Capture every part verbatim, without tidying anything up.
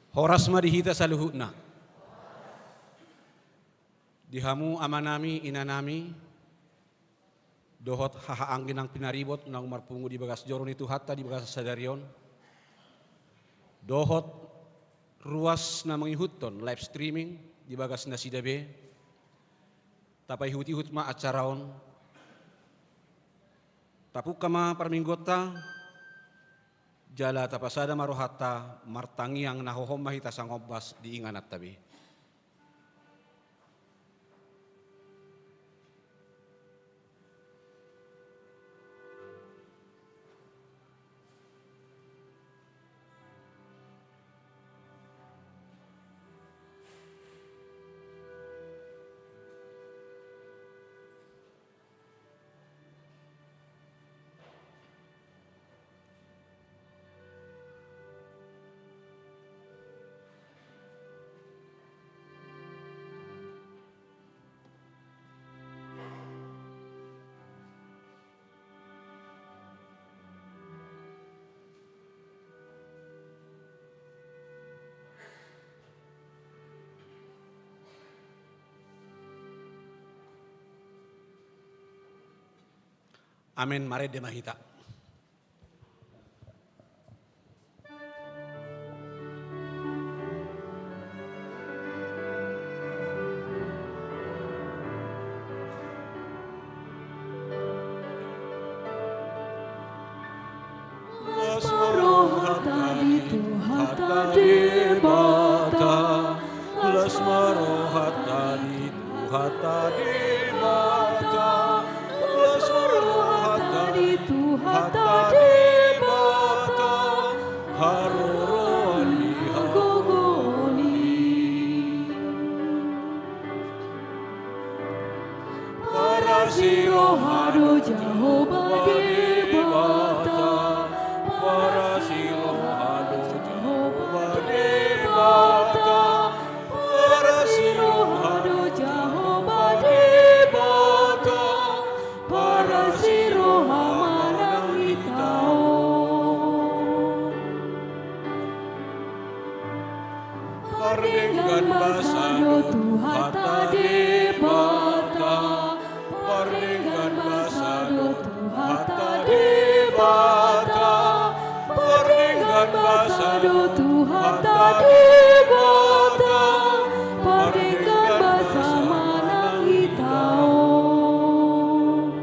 Horas ma di hita saluhutna. Di hamu amanami, inanami, dohot haha anggi nang pinaribot naung marpungu di bagas joro ni Tuhanta di bagasan sadari on, dohot ruas na mangihuthon live streaming di bagas nasida be, tapaihut-ihut ma acara on. Tapungka ma parmingguonta, jala tapasada ma rohanta martangiang na hohom ma hita sangombas di ingananta be. Amen. Marende ma hita. Las ma rohanta di Tuhanta Debata. Las ma rohanta di Tuhanta Debata. Las ma rohanta di Tuhanta Debata. Haroroan ni hagogoon i. Parasi roha do Jahowa Debata. Parasi roha do Jahowa Debata. Parasi roha do Jahowa Debata. Parasi roha ma nang hita on. Pardenggan basa do Tuhanta Debata. Pardenggan basa do Tuhanta Debata. Pardenggan basa do Tuhanta Debata. Pardenggan basa ma nang hita on.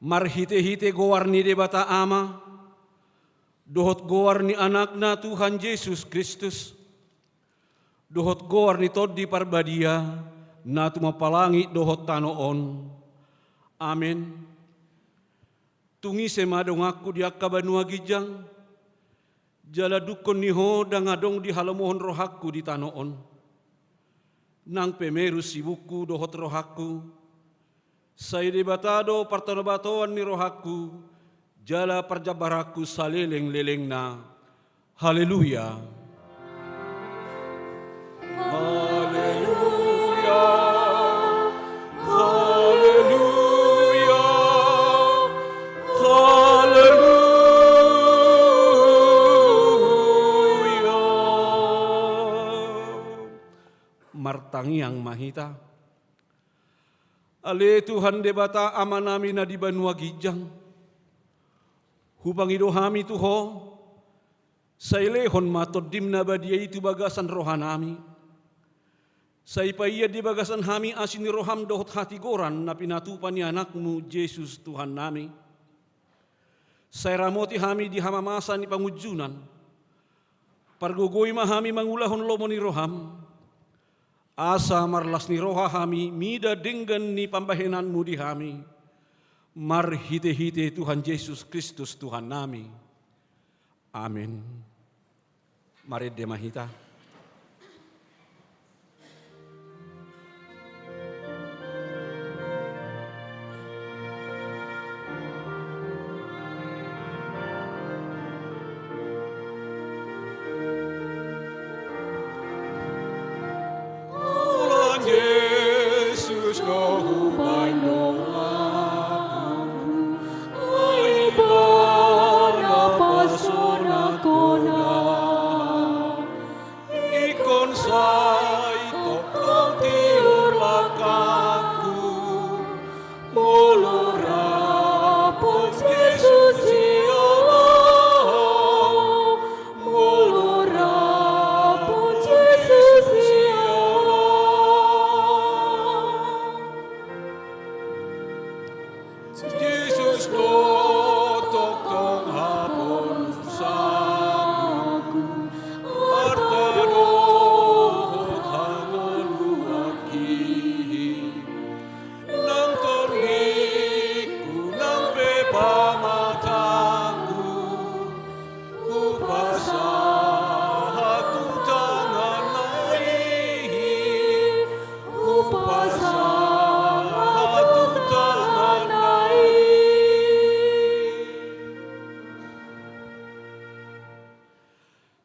Marhitehite goar ni Debata Ama, dohot goar ni Anakna Tuhan Jesus Kristus, dohot goar ni Tondi Parbadia, na tumompa langit dohot tano on. Amen. Tung ise ma donganku di angka banua ginjang, jala dungkon ni Ho ndang adong dihalomohon rohangku di tano on. Nang pe merus ibungku dohot rohangku, sai Debata do partonobatoan ni rohangku, jala parjambaranku saleleng-lelengna. Haleluya. Haleluya. Haleluya. Haleluya. Martangiang ma hita. Ale Tuhan Debata Amanami na di banua ginjang, hupangido hami tu Ho, sai lehon ma Tondim na badia i tu bagasan rohanami. Sai paian di bagasan hami asi ni roham dohot hatigoran na pinatupa ni Anakmu Jesus Tuhannami. Sai ramoti hami di hamamasa ni pangunjunan. Pargogoi ma hami mangulahon lomo ni roham. Asa marlas ni roha hami mida denggan ni pambahenanmu di hami. Marhitehite Tuhan Jesus Kristus Tuhannami. Amen. Marende ma hita. Holan Jesus do hubaen donganku, ai Ibana pasonanghon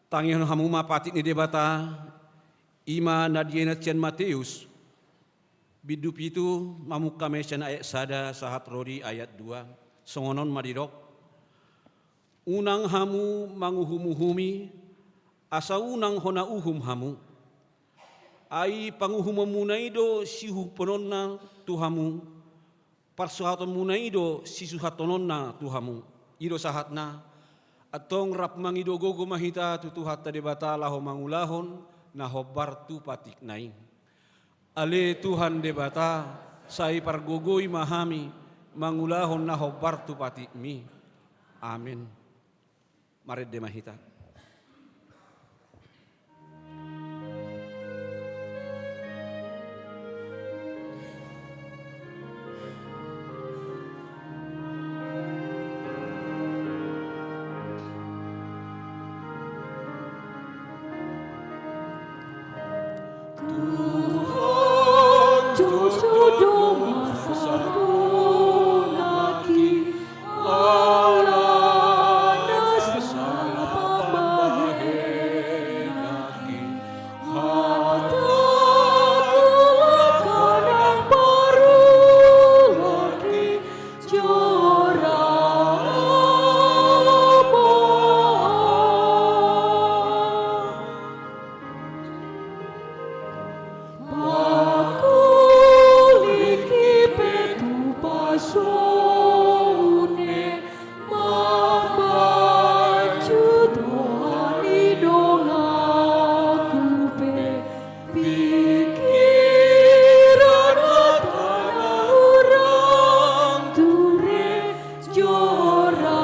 Tangihon hamu ma patik ni Debata, i ma na dienet sian Mateus, bindu pitu, mamungka ma sian ayat sada sahat ro di ayat dua. Songon on ma didok: Unang hamu manguhum-uhumi, asa unang hona uhum hamu. Ai panguhumonmuna i do siuhumhononna tu hamu, parsuhatonmuna i do sisuhathononna tu hamu. I do sahatna. Antong rap mangido gogo ma hita tu Tuhanta Debata laho mangulahon na hombar tu patikna i. Ale Tuhan Debata, sai pargogoi ma hami mangulahon na hombar tu patikmi. Amen. Marende ma hita. Tuhan, jotjot do masa nangkin, alana sala pambahenankin, hata tulak nang parulangkin, jora ma. Pangkuling i pe tu pasoune, mambahen tu dongan ni donganku pe, pingkiran, hata nang hurang ture, jora ma.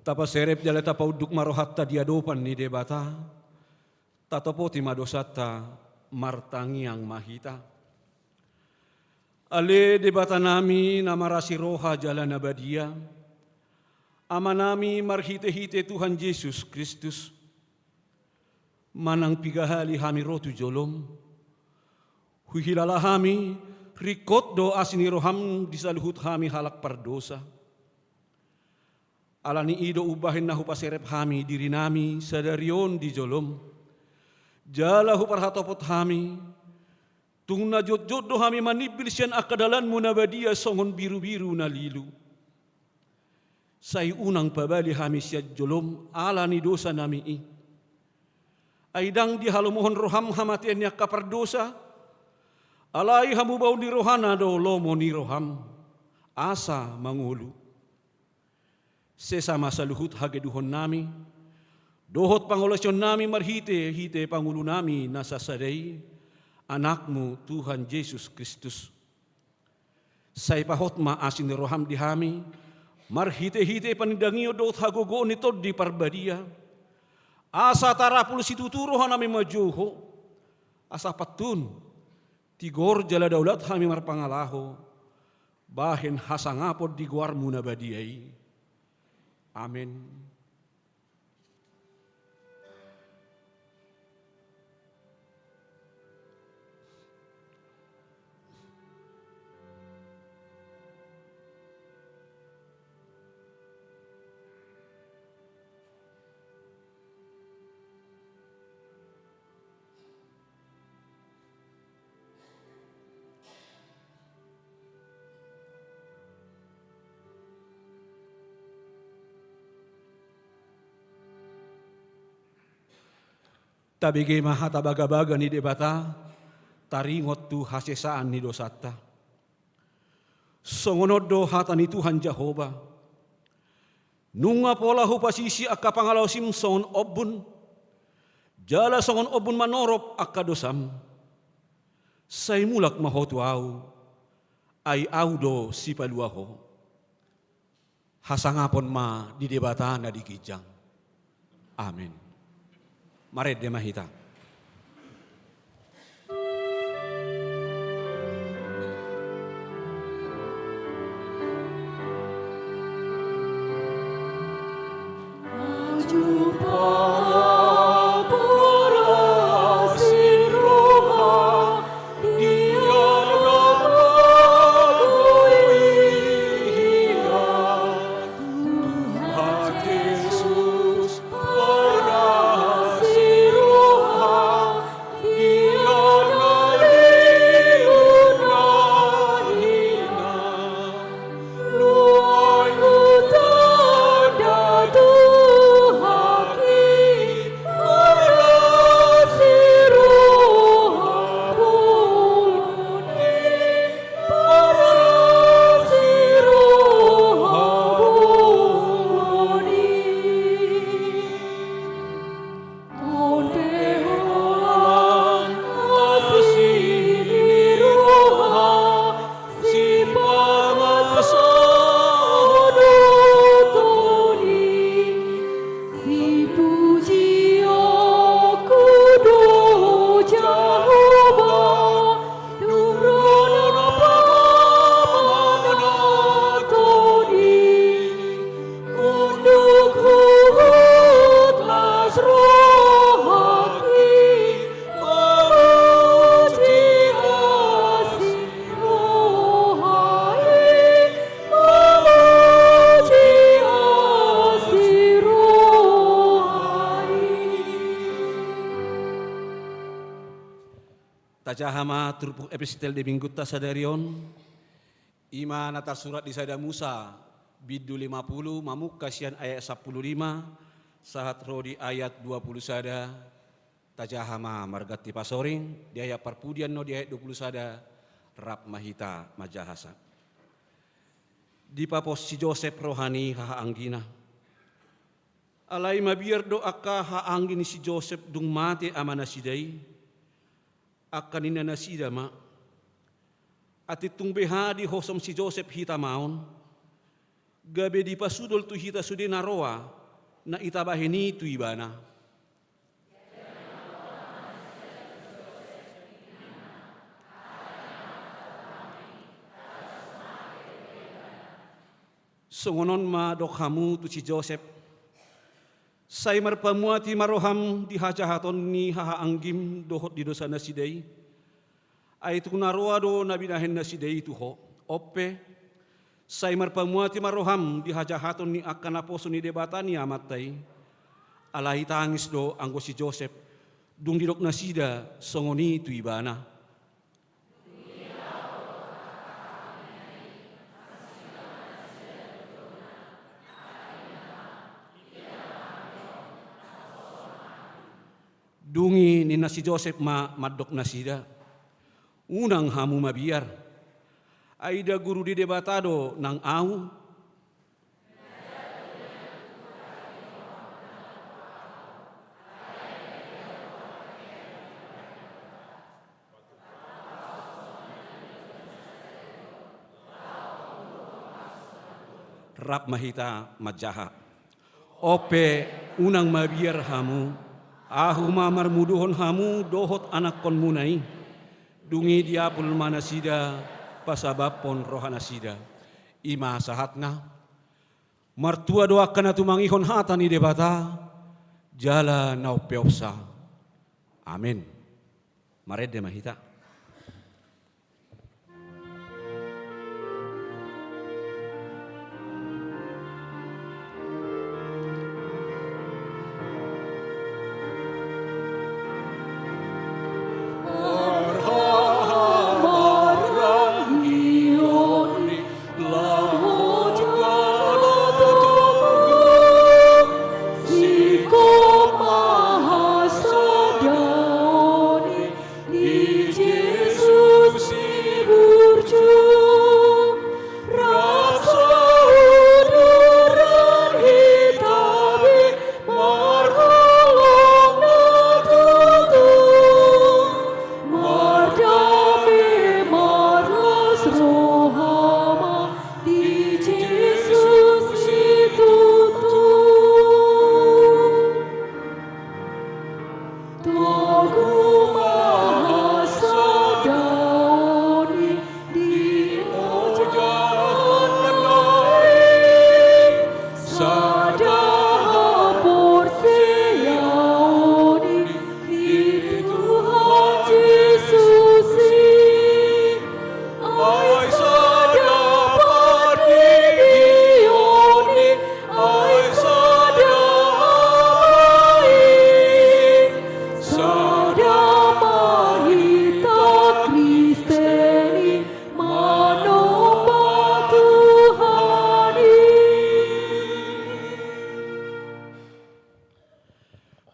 Tapaserep jala tapaunduk ma rohanta di adopan ni Debata. Tatopoti ma dosanta, martangiang ma hita. Ale Debatanami na marasi roha jala na badia, Amanami marhitehite Tuhan Jesus Kristus, manang piga hali hami ro tu jolom, huhilala hami ringkot do asi ni roham di saluhut hami halak pardosa. Ala ni i do umbahen na hupaserep hami dirinami sadari on di jolom, jala huparhatopot hami, tung na jotjot do hami manimbil sian angka dalanmu na badia songon birubiru na lilu. Sai unang pabali hami sian jolom ala ni dosanami i. Ai ndang dihalomohon roham hamatean ni angka pardosa, alai hamubaon ni rohana do lomo ni roham, asa mangolu. Sesa ma saluhut hagaduhonnami dohot pangalaosionnami marhitehite pangolunami na sasada i, Anakmu Tuhan Jesus Kristus. Sai pahot ma asi ni roham di hami, marhitehite panindangion dohot hagogoon ni Tondi Parbadia, asa tarapul situtu rohanami manjou Ho, asa pantun tigor jala daulat hami marpangalaho, bahen hasangapon di goarmu na badia i. Amen. Tabege ma hata bagabaga ni Debata, taringot tu hasesaan ni dosanta. Songon on do hata ni Tuhan Jahowa: Nunga pola hupasisi angka pangalaosim songon ombun, jala songon ombun manorop angka dosam. Sai mulak ma ho tu Ahu, ai Ahu do Sipalua ho. Hasangapon ma di Debata na di ginjang. Amen. Marende ma hita. Tajaha ma turpuk epistel di minggunta sadari on, i ma na tarsurat di Sada Musa, bindu lima pulu, mamungka sian ayat sampulu lima, sahat ro di ayat dua pulu sada. Tajaha ma marganti pasoring, di ayat parpudi annon di ayat dua pulu sada, rap ma hita manjahasa. Dipapos si Josep roha ni hahaanggina. Alai mabiar do angka hahaanggi ni si Josep dung mate amanasida i, angka ninna nasida ma: Atik tung beha dihosom si Josep hita ma on, gabe dipasudol tu hita sude na roa na itabahen i tu ibana. Songon on ma dok hamu tu si Josep: Sai marpamuati ma roham di hajahaton ni hahaanggim dohot di dosanasida i. Ai tung na roa do na binahen nasida i tu ho. On pe, sai marpamuati ma roham di hajahaton ni angka naposo ni Debata ni amanta i. Alai tangis do anggo si Josep, dung didok nasida songon i tu ibana. Dung i ninna si Josep ma mandok nasida: Unang hamu mabiar. Ai nda guru ni Debata do nang ahu? Rap ma hita manjaha. On pe, unang mabiar hamu, ahu ma marmuduhon hamu dohot anakkonmuna i. Dung i diapul ma nasida pasabaphon rohanasida. I ma sahatna. Martua do angka na tumangihon hata ni Debata, jala na umpeopsa. Amen. Marende ma hita. Di Jesus i burju, rap sauduran hita be marholong na tutu, mardame marlas roha ma di Jesus i tutu. Togu ma hasadaon i di ojakna i, sada haporseaon i di Tuhan Jesus i. Ai sada pardidion i, ai sada Ama i, sada ma hita Kristen i, manomba Tuhan i.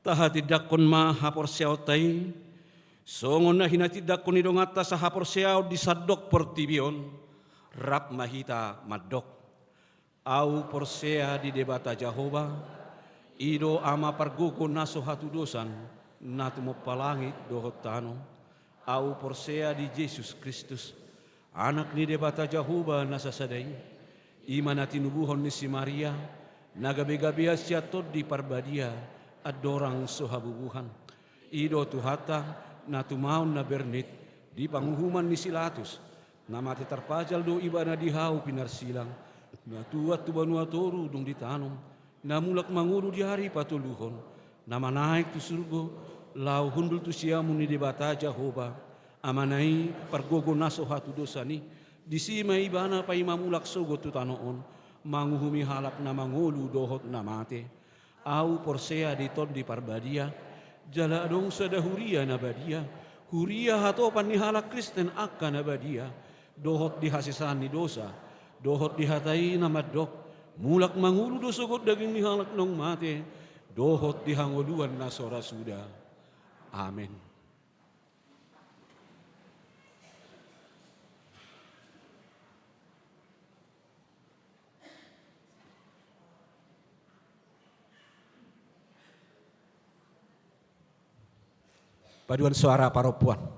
Tahatindangkon ma haporseaonta i, songon na hinatindangkon ni donganta sahaporseaon di sandok portibi on. Rap ma hita mandok: Ahu porsea di Debata Jahowa, i do Ama pargogo na so hatudosan, na tumompa langit dohot tano. Ahu porsea di Jesus Kristus, Anak ni Debata Jahowa na sasada i, i ma na tinubuhon ni si Maria, na gabegabean sian Tondi Parbadia, andorang so habubuhan. I do Tuhanta, na tumaon na bernit di panguhuman ni si Latus, na mate tarpajal do Ibana di hau pinarsilang, na tuat tu banua toru dung ditanom, na mulak mangolu di ari patoluhon, na manaek tu surgo, laho hundul tu siamun ni Debata Jahowa, Amana i, pargogo na so hatudosan i. Disi ma Ibana paima mulak sogot tu tano on, manguhumi halak na mangolu dohot na mate. Ahu porsea di Tondi Parbadia, jala adong sada huria na badia, Huria hatopan ni halak Kristen angka na badia, dohot di hasesaan ni dosa, dohot di hata i na mandok, mulak mangolu do sogot daging ni halak naung mate, dohot di hangoluan na so ra suda. Amen. Paduan soara parompuan.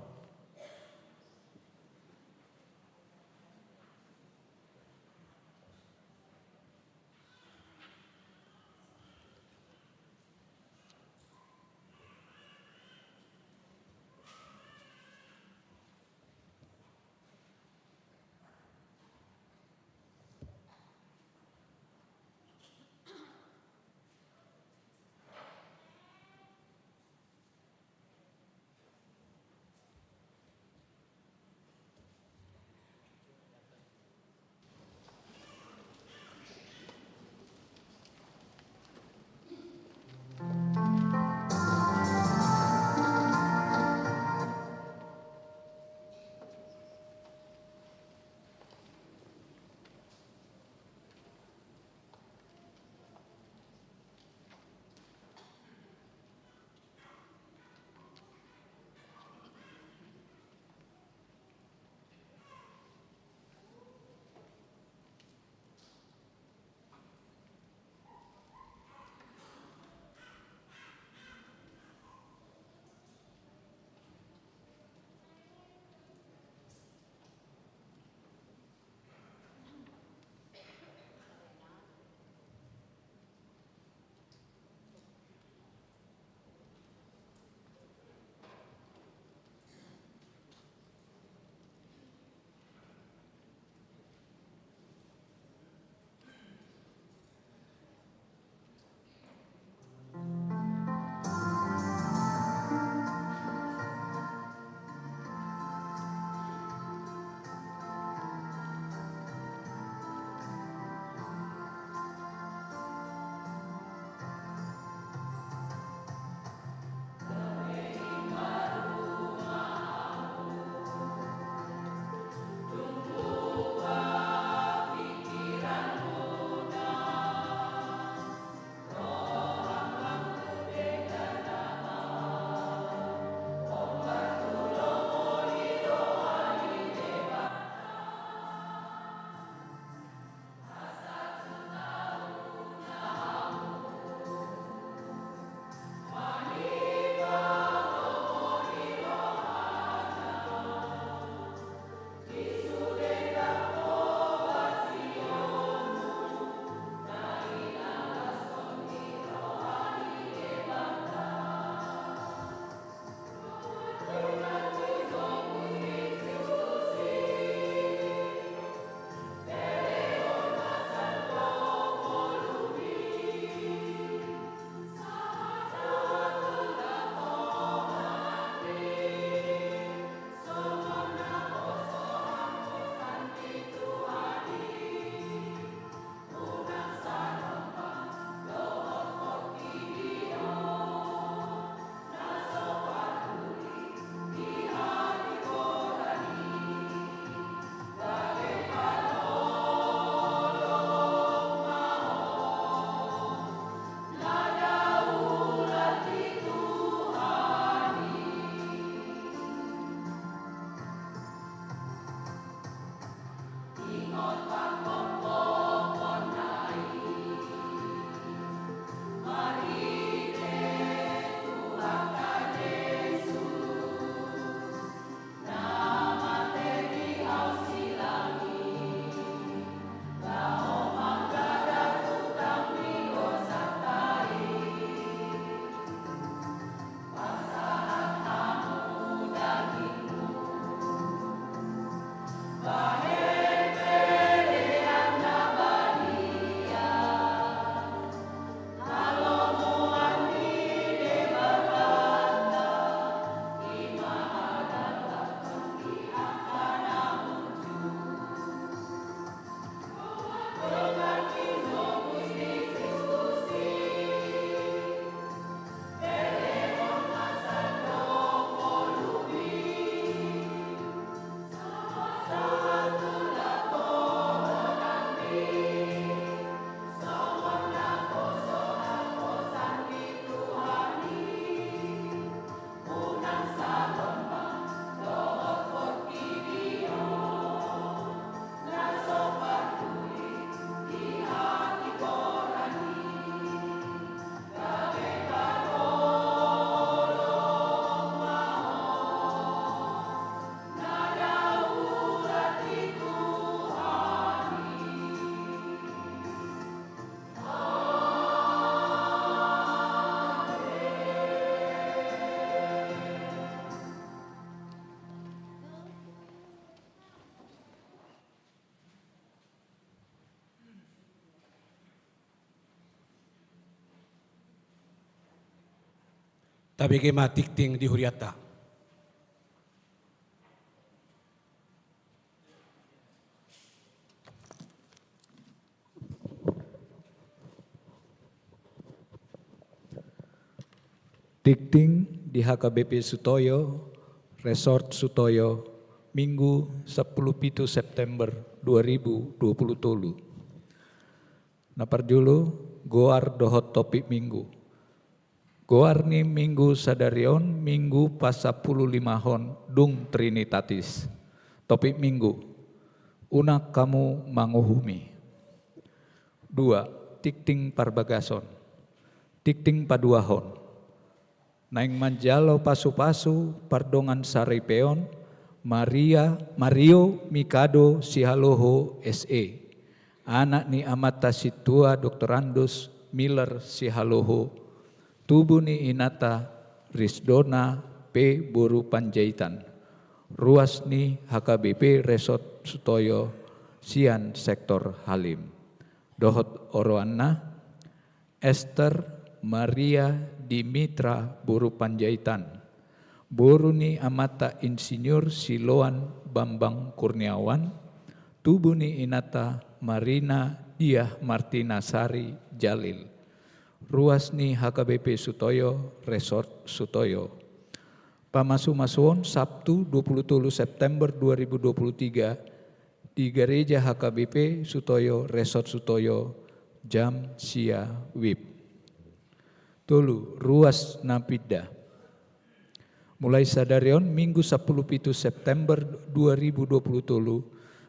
Tabege ma tingting di hurianta. Tingting di H K B P Sutoyo, Resort Sutoyo, Minggu, sampulu pitu September dua ribu dua puluh tolu. Na parjolo, goar dohot topik Minggu. Goar ni Minggu sadari on, Minggu pasampulu limahon dung Trinitatis. Topik Minggu, unang hamu manguhumi. Dua, tingting parbagason. Tingting paduahon. Naeng manjalo pasupasu pardongan saripeon, Maria, Mario Mikado Sihaloho, S E, anak ni amanta sintua Doktorandus Miller Sihaloho, tubu ni inanta Risdona P boru Panjaitan, ruas ni H K B P Resort Sutoyo sian sektor Halim, dohot oroanna, Ester Maria Dimitra boru Panjaitan, boru ni amanta Insinyur Siloan Bambang Kurniawan, tubu ni inanta Marina Diah Martina Sari Jalil, ruas ni H K B P Sutoyo, Resort Sutoyo. Pamasumasuon Sabtu dua puluh tolu September dua ribu dua puluh tiga di Gereja H K B P Sutoyo, Resort Sutoyo, jam sia wib. Tolu, ruas na pinda. Mulai sadari on, Minggu sampulu pitu September dua ribu dua puluh tolu,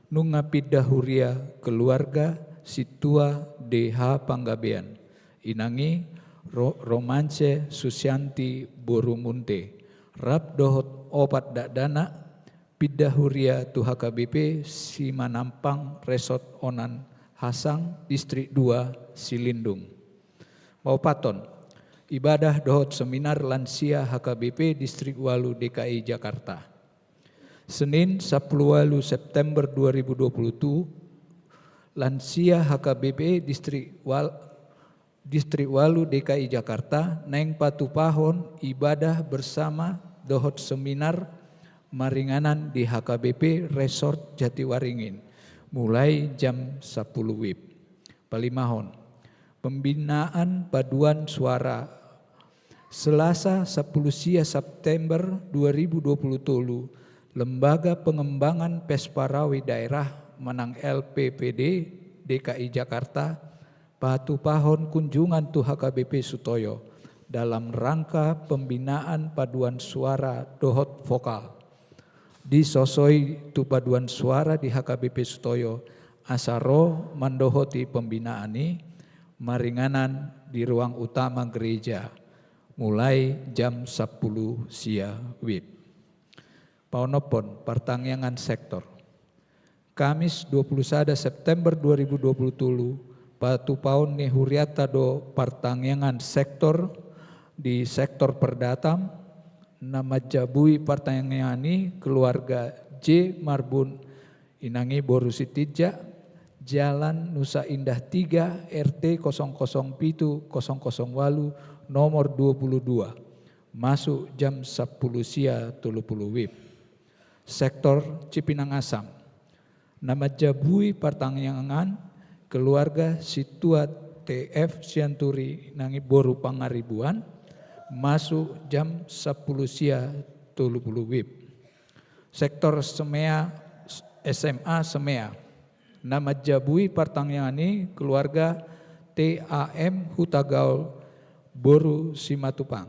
nunga pinda huria keluarga sintua D H Panggabean, inang i Ro-, Romance Susianti boru Munte, rap dohot opat dakdanak, pinda huria tu H K B P Simanampang Resort Onan Hasang, Distrik dua, Silindung. Paopathon, ibadah dohot seminar lansia H K B P Distrik ualu D K I Jakarta. Senin, sampulu ualu September dua ribu dua puluh tolu, lansia H K B P Distrik ual-, Distrik ualu D K I Jakarta naeng patupahon ibadah bersama dohot seminar maringanan di H K B P Resort Jatiwaringin, mulai jam sampulu wib. Palimahon, pembinaan paduan suara. Selasa, sampulu sia September dua ribu dua puluh tolu, Lembaga Pengembangan Pesparawi Daerah manang L P P D D K I Jakarta patupahon kunjungan tu H K B P Sutoyo dalam rangka pembinaan paduan suara dohot vokal. Disosoi tu paduan suara di H K B P Sutoyo, asa ro mandohoti pembinaan i maringanan di ruang utama gereja, mulai jam sampulu sia wib. Paonomhon, partangiangan sektor. Kamis, dua puluh sada September dua ribu dua puluh tolu, patupaon ni hurianta do partangiangan sektor di sektor Perdata, na manjabui partangiangan i keluarga J Marbun, inang i boru Sitinjak, Jalan Nusa Indah tiga, R T kosong kosong pitu kosong kosong ualu, nomor dua puluh dua, masuk jam sampulu sia tolu puluh wib. Sektor Cipinang Asam, na manjabui partangiangan keluarga sintua T F Sianturi, inang i boru Pangaribuan, masuk jam sampulu sia tolu puluh wib. Sektor Semea, S M A Semea, na manjabui partangiangan i keluarga T A M Hutagaol boru Simatupang,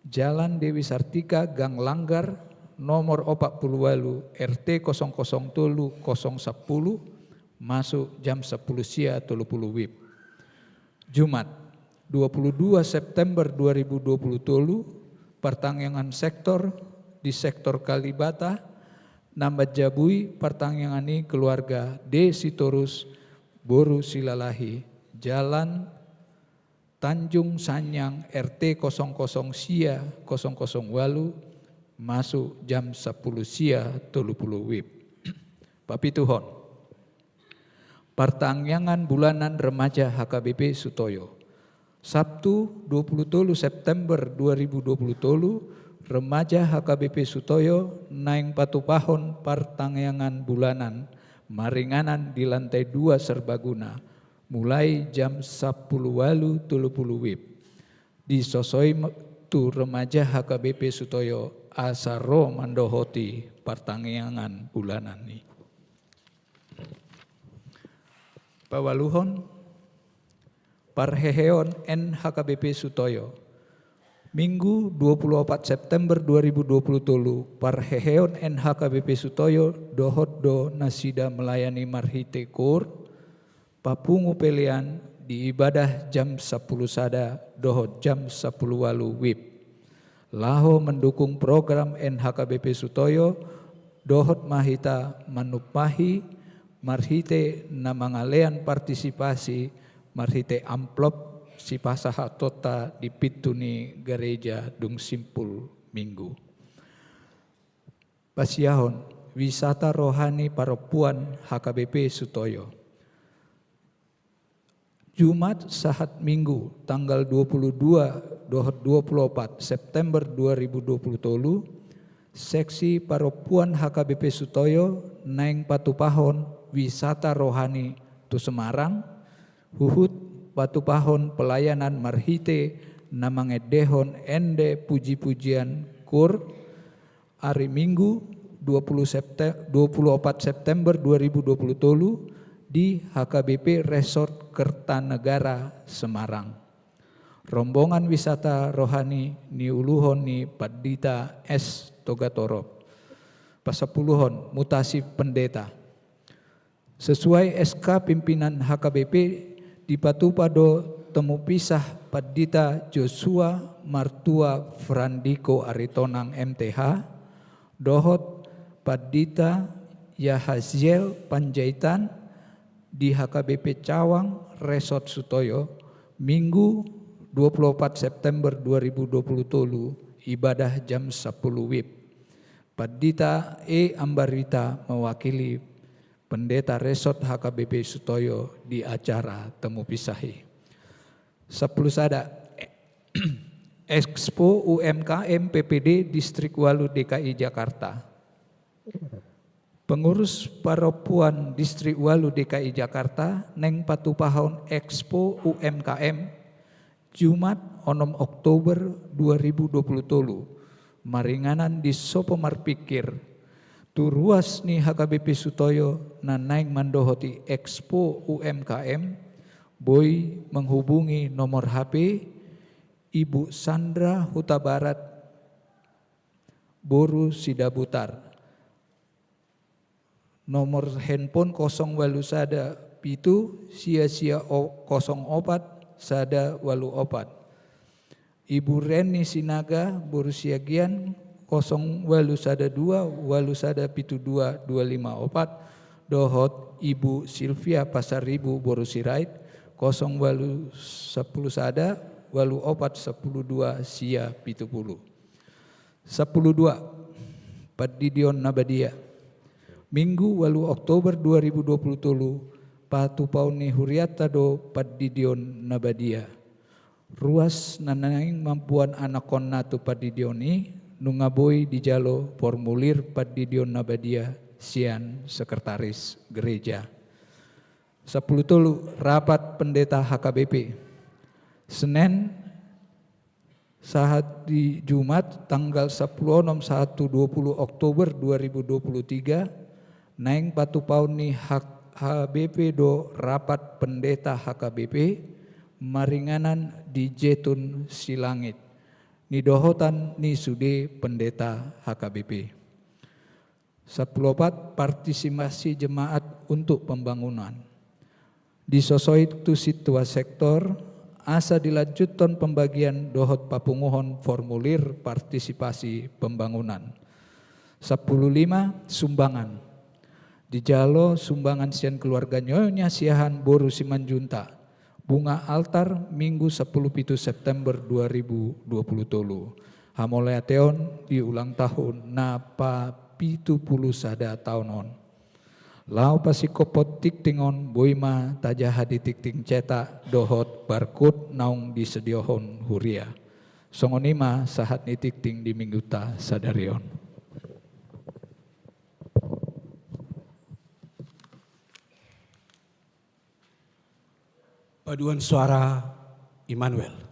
Jalan Dewi Sartika, Gang Langgar, nomor opat puluh ualu, R T kosong kosong tolu kosong sampulu, masuk jam sampulu sia tolu puluh wib. Jumat, dua puluh dua September dua ribu dua puluh tolu, partangiangan sektor di sektor Kalibata, na manjabui partangiangan i keluarga D Sitorus boru Silalahi, Jalan Tanjung Sanyang, R T kosong kosong sia kosong kosong ualu, masuk jam sampulu sia tolu puluh wib. Papituhon, partangiangan bulanan remaja H K B P Sutoyo. Sabtu, dua puluh tolu September dua ribu dua puluh tolu, remaja H K B P Sutoyo naeng patupahon partangiangan bulanan maringanan di lantai dua serbaguna, mulai jam sampulu ualu tolu pulu wib. Disosoi tu remaja H K B P Sutoyo asa ro mandohoti partangiangan bulanan i. Paualuhon, parheheon N H K B P Sutoyo. Minggu dua puluh opat September dua ribu dua puluh tolu, parheheon N H K B P Sutoyo dohot do nasida melayani marhite kur, papungu pelean di ibadah jam sampulu sada dohot jam sampulu ualu wib. Laho mendukung program N H K B P Sutoyo, dohot ma hita manumpahi marhite na mangalean partisipasi marhite amplop sipasahatonta di pintu ni gareja dung simpul Minggu. Pasiahon, wisata rohani parompuan H K B P Sutoyo. Jumat sahat Minggu tanggal dua puluh dua dohot dua puluh opat September dua ribu dua puluh tolu, seksi parompuan H K B P Sutoyo naeng patupahon wisata rohani tu Semarang, huhut patupahon pelayanan marhite na mangendehon ende puji-pujian kur, ari Minggu dua puluh Septe-, dua puluh opat September dua ribu dua puluh tolu di H K B P Resort Kertanegara Semarang. Rombongan wisata rohani niuluhon ni Pandita S Togatorop. Pasampuluhon, mutasi pendeta. Sesuai S K pimpinan H K B P, dipatupa do temu pisah Pandita Joshua Martua Frandiko Aritonang M T H, dohot Pandita Yahaziel Panjaitan di H K B P Cawang Resort Sutoyo, Minggu dua puluh opat September dua ribu dua puluh tolu, ibadah jam sampulu wib. Pandita E Ambarita mewakili Pendeta Resort H K B P Sutoyo di acara temu pisah i. Sampulu sada, Expo U M K M P P D Distrik ualu D K I Jakarta. Pengurus parompuan Distrik ualu D K I Jakarta naeng patupahon Expo U M K M Jumat onom Oktober dua ribu dua puluh tolu, maringanan di Sopo Marpikir, tu ruas ni H K B P Sutoyo na naeng mandohoti Expo U M K M, boi menghubungi nomor H P Ibu Sandra Hutabarat, boru Sidabutar. Nomor handphone kosong ualu sada pitu sia sia o-, kosong opat sada ualu opat. Ibu Reni Sinaga, boru Siagian, kosong ualu sada dua ualu sada pitu dua dua lima opat, dohot Ibu Silvia Pasaribu, boru Sirait, kosong ualu sampulu sada ualu opat sampulu dua sia pitu pulu. Sampulu dua, Pandidion na Badia. Minggu ualu Oktober dua ribu dua puluh tolu, patupaon ni hurianta do Pandidion na Badia. Ruas na naeng mamboan anakhonna tu pandidion i, nunga boi dijalo formulir Pandidion na Badia sian Sekretaris Gereja. Sampulu tolu, rapat pendeta H K B P. Senen sahat di Jumat tanggal sampulu onom sahat tu dua puluh Oktober dua ribu dua puluh tiga, naeng patupaon ni H-, H B P do rapat pendeta H K B P maringanan di Jetun Silangit, nidohotan ni sude pendeta H K B P. Sampulu opat, partisipasi jemaat untuk pembangunan. Disosoi tu sintua sektor, asa dilanjuthon pembagian dohot papunguhon formulir partisipasi pembangunan. Sampulu lima, sumbangan. Dijalo sumbangan sian keluarga Nyonya Siahaan boru Simanjuntak, Bunga Altar, Minggu sampulu pitu September dua ribu dua puluh tolu. Hamauliateon di ulang tahun na papitu pulu sada taon on. Laho pasingkophon tingting on, boi ma tajaha di tingting cetak dohot barkut naung disadihon huria. Songon i ma sahat ni tingting di Mingguta sadari on. Paduan suara Immanuel.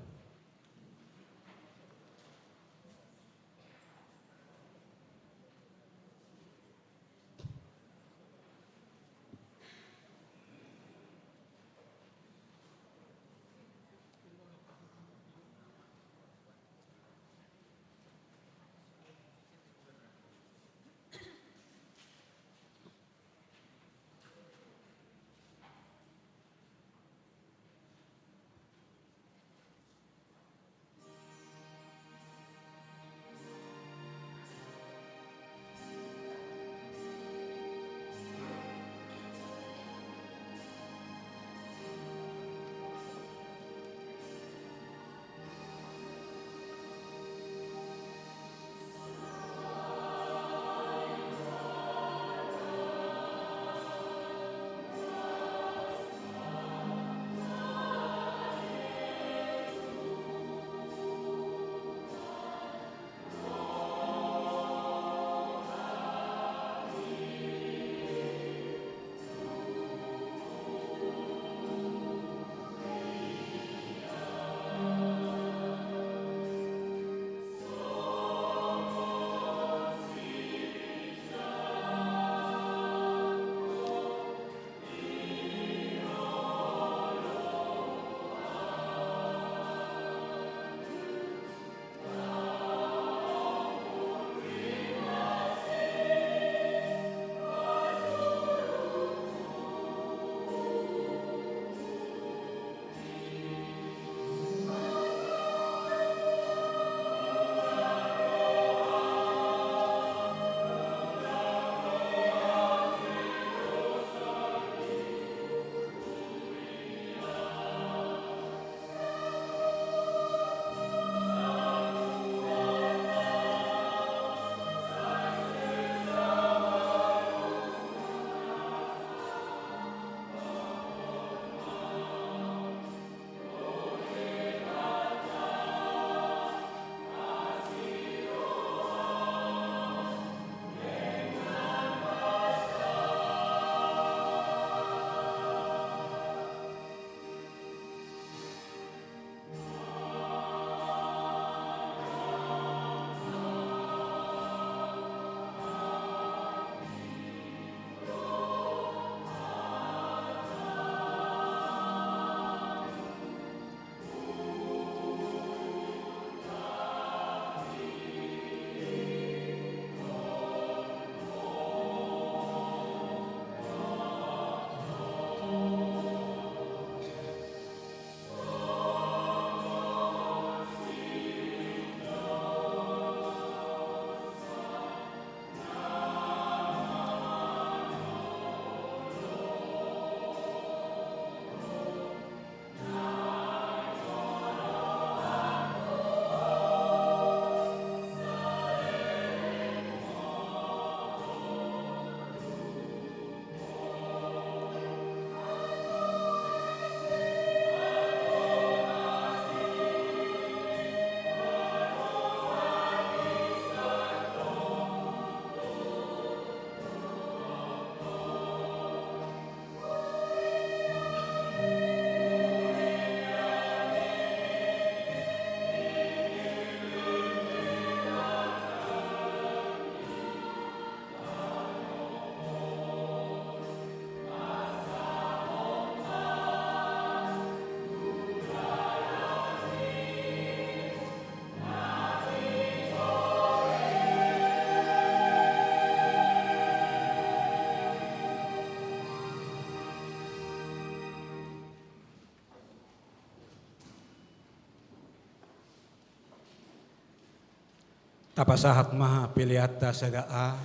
Tapasahat ma peleanta sada A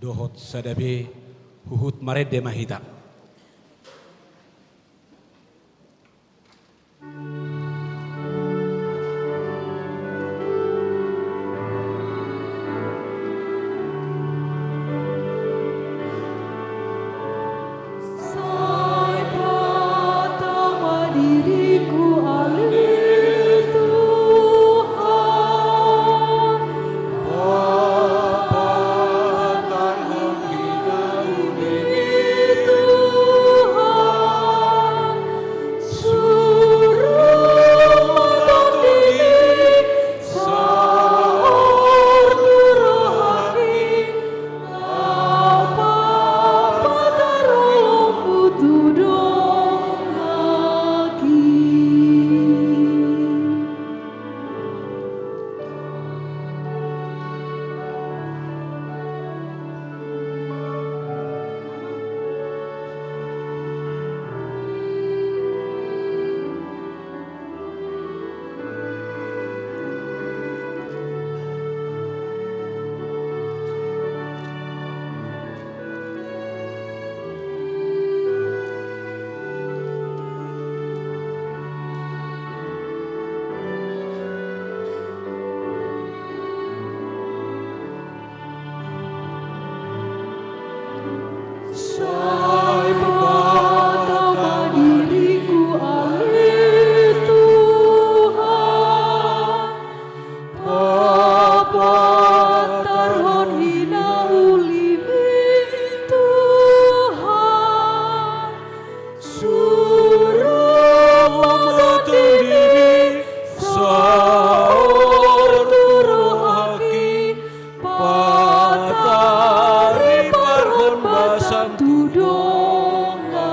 dohot sada B, huhut marende ma hita. Sai patau ma diriku ale Tuhan, papatarhon hinaulimi Tuhan, suru ma tondimi saor tu rohangki, patariparhon basam tu donganki.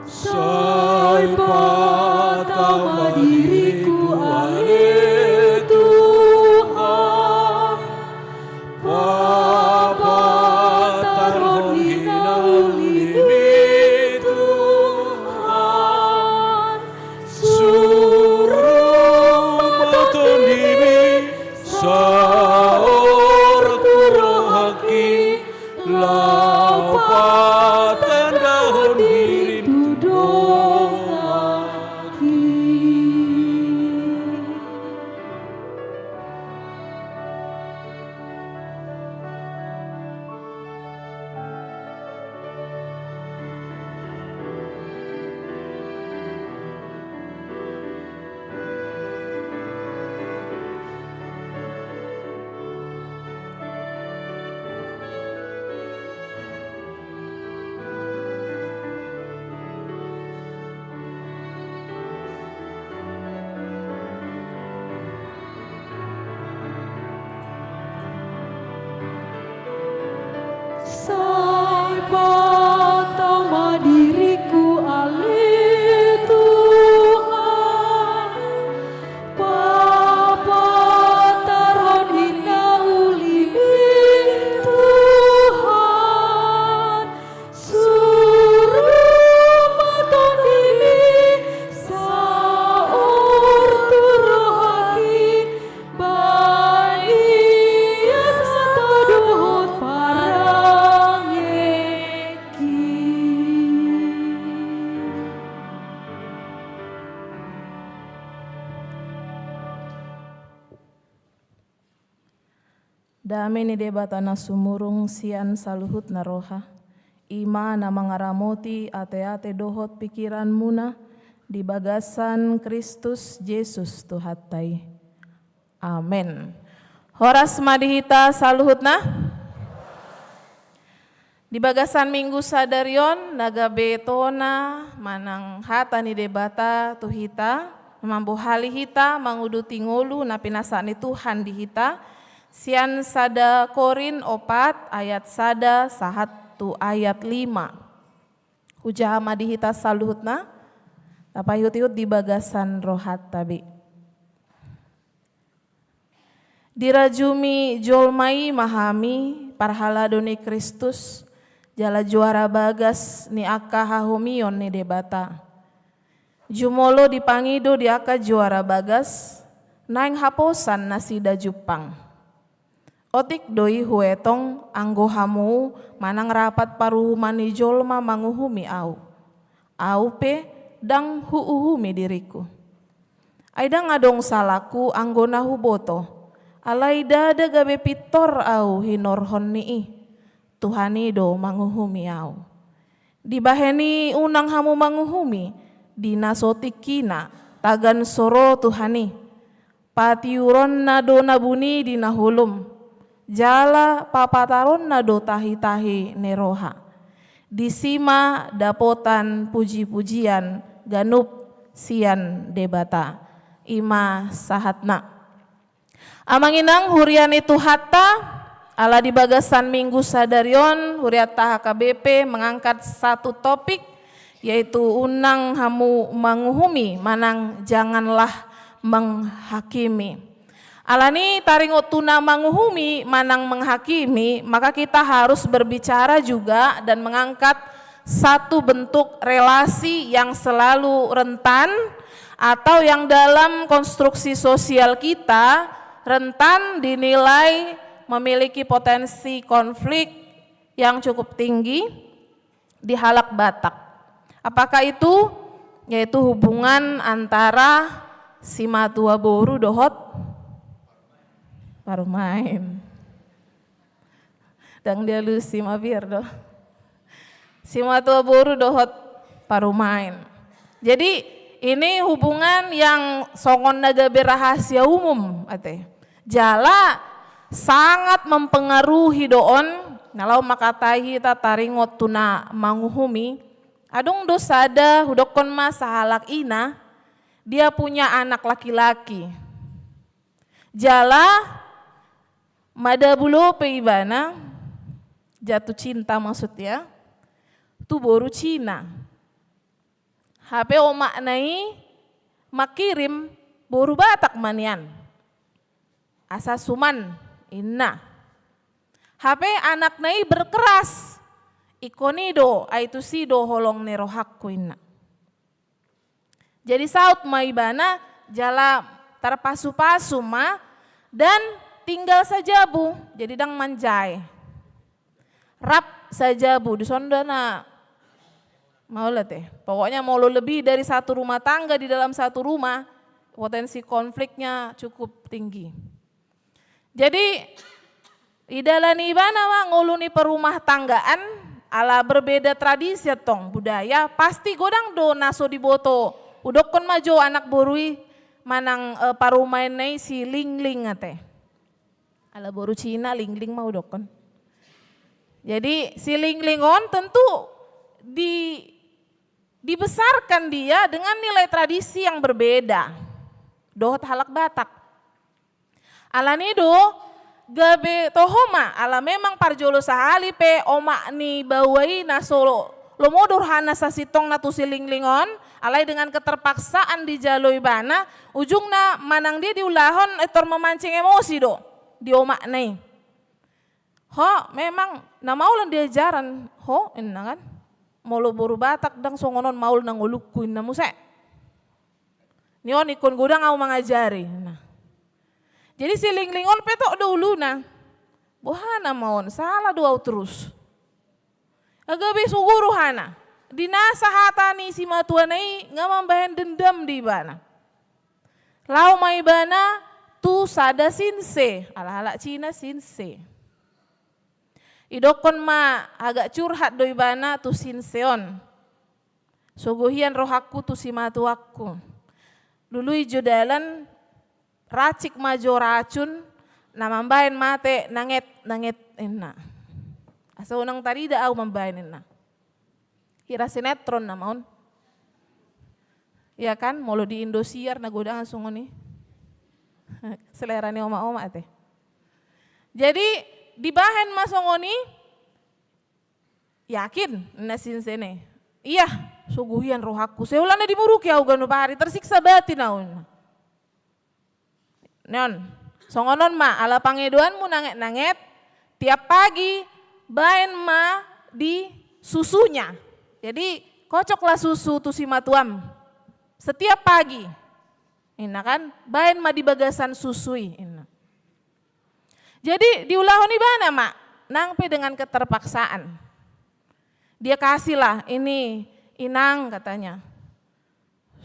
Sai patau ma diriku ale Tuhan, papatarhon hinaulimi Tuhan, suru ma tondimi saor tu rohangki, laho patandahon dirim tu donganki. Sai patau ma diriku ale Tuhan, papatarhon hinaulimi Tuhan, suru ma tondimi saor tu rohangki, banias sahat dohot parangengki. Dame ni Debata na sumurung sian saluhutna roha, i ma na mangaramoti ateate dohot pikiranmuna di bagasan Kristus Jesus Tuhanta i. Amen. Horas ma di hita saluhutna. Di bagasan Minggu sadari on, na gabe tona manang hata ni Debata tu hita, mambohali hita manguduti ngolu na pinasahat ni Tuhan di hita, sian sada Korint opat ayat sada sahat tu ayat lima. Hujaha ma di hita saluhutna, tapaihutihut di bagasan rohanta be. Dirajumi jolma i ma hami, parhalado ni Kristus, jala juara bagas ni angka hahomion ni Debata. Jumolo dipangido di angka juara bagas, naeng haposan nasida jumpang. Otik do i huetong anggo hamu manang rapat paruhuman ni jolma manguhumi ahu. Ahu pe ndang huuhumi diringku. Ai ndang adong salangku anggo na huboto, alai ndada gabe pintor ahu hinorhon ni i. Tuhan i do manguhumi ahu. Dibahen i unang hamu manguhumi di na so tingkina, tagan so ro Tuhan i. Patiuronna do na buni di na holom, jala papataronna do tahitahi ni roha. Disi ma dapotan pujipujian ganup sian Debata. I ma sahatna. Amang inang huria ni Tuhanta, ala di bagasan Minggu sadari on, hurianta H K B P mengangkat satu topik, yaitu unang hamu manguhumi manang janganlah menghakimi. Alani taringot tu na manguhumi manang menghakimi, maka kita harus berbicara juga dan mengangkat satu bentuk relasi yang selalu rentan atau yang dalam konstruksi sosial kita rentan dinilai memiliki potensi konflik yang cukup tinggi di halak Batak. Apakah itu? Yaitu hubungan antara simatua boru dohot parumaen. Ndang dialusi, mabiar do. Simatua boru dohot parumaen. Jadi, ini hubungan yang songon na gabe rahasia umum, ate. Jala sangat mempengaruhi do on, na laho mangkatai hita taringot tu na manguhumi. Adong do sada, hudokkon ma, sahalak ina, dia punya anak laki-laki. Jala madabu lope ibana, jatuh cinta maksudnya, tu boru Cina. Hape omakna i mangkirim boru Batak ma nian. Asa suman, inna. Hape anakna i berkeras. Ingkon i do, ai tusi do holong ni rohangku, inna. Jadi saut ma ibana, jala tarpasu-pasu ma, dan tinggal sajabu, jadi ndang manjae. Rap sajabu, dison do na maol, ate. Pokoknya molo lebih dari satu rumah tangga di dalam satu rumah, potensi konfliknya cukup tinggi. Jadi, idalani ibana ma ngolu ni perumah tanggaan, ala berbeda tradisi antong, budaya, pasti godang do na so diboto. Hudokkon ma jo anak boru i manang, eh, parumaenna i si Lingling, ate. Ala boru Cina, Lingling ma hudokkon. Jadi, si Lingling on tentu di, dibesarkan dia dengan nilai tradisi yang berbeda dohot halak Batak. Alani do, gabe toho ma, ala memang parjolo sahali pe omak ni baoa i na so lomo do rohana sasintongna tu si Lingling on, alai dengan keterpaksaan dijalo ibana, ujungna manang dia diulahon, eh, tor memancing emosi do di omakna i. Ho, memang na maol on diajaran ho, inna kan. Molo boru Batak ndang songon on maolna ngolungku, inna muse. Ni on ingkon godang au mangajari, inna. Jadi si Lingling on petok do uluna. Boha nama on, sala do au terus. Gabe sogo rohana. Di nasa hata ni simatuana i nga mambahen dendam di ibana. Laho ma ibana tu sada sinse, ala halak Cina sinse. Idokkon ma agak curhat do ibana tu sinse on. Sogo hian rohangku tu simatuangku. Lului jo dalan, racik ma jo racun, na mambahen mate nanget, nanget, inna. Asa unang tarida au mambahen, inna. Hira sinetron nama on. Iya kan, molo di Indosiar na godang songon i. Selera ni omak-omak, ate. Jadi, dibahen ma songon i, yakin, inna sinse i. Iya, sogo hian rohangku. Sai holan na dimuruki au ganup ari, tersiksa batin au, inna. Ni on, songon on ma, ala pangidoanmu nanget-nanget, tiap pagi bahen ma di susunya. Jadi, kocoklah susu tu simatuam. Setiap pagi. Inna kan, bahen ma di bagasan susu i, inna. Jadi, diulahon ibana ma, nang pe dengan keterpaksaan. Dia kasihlah ini, Inang, katanya.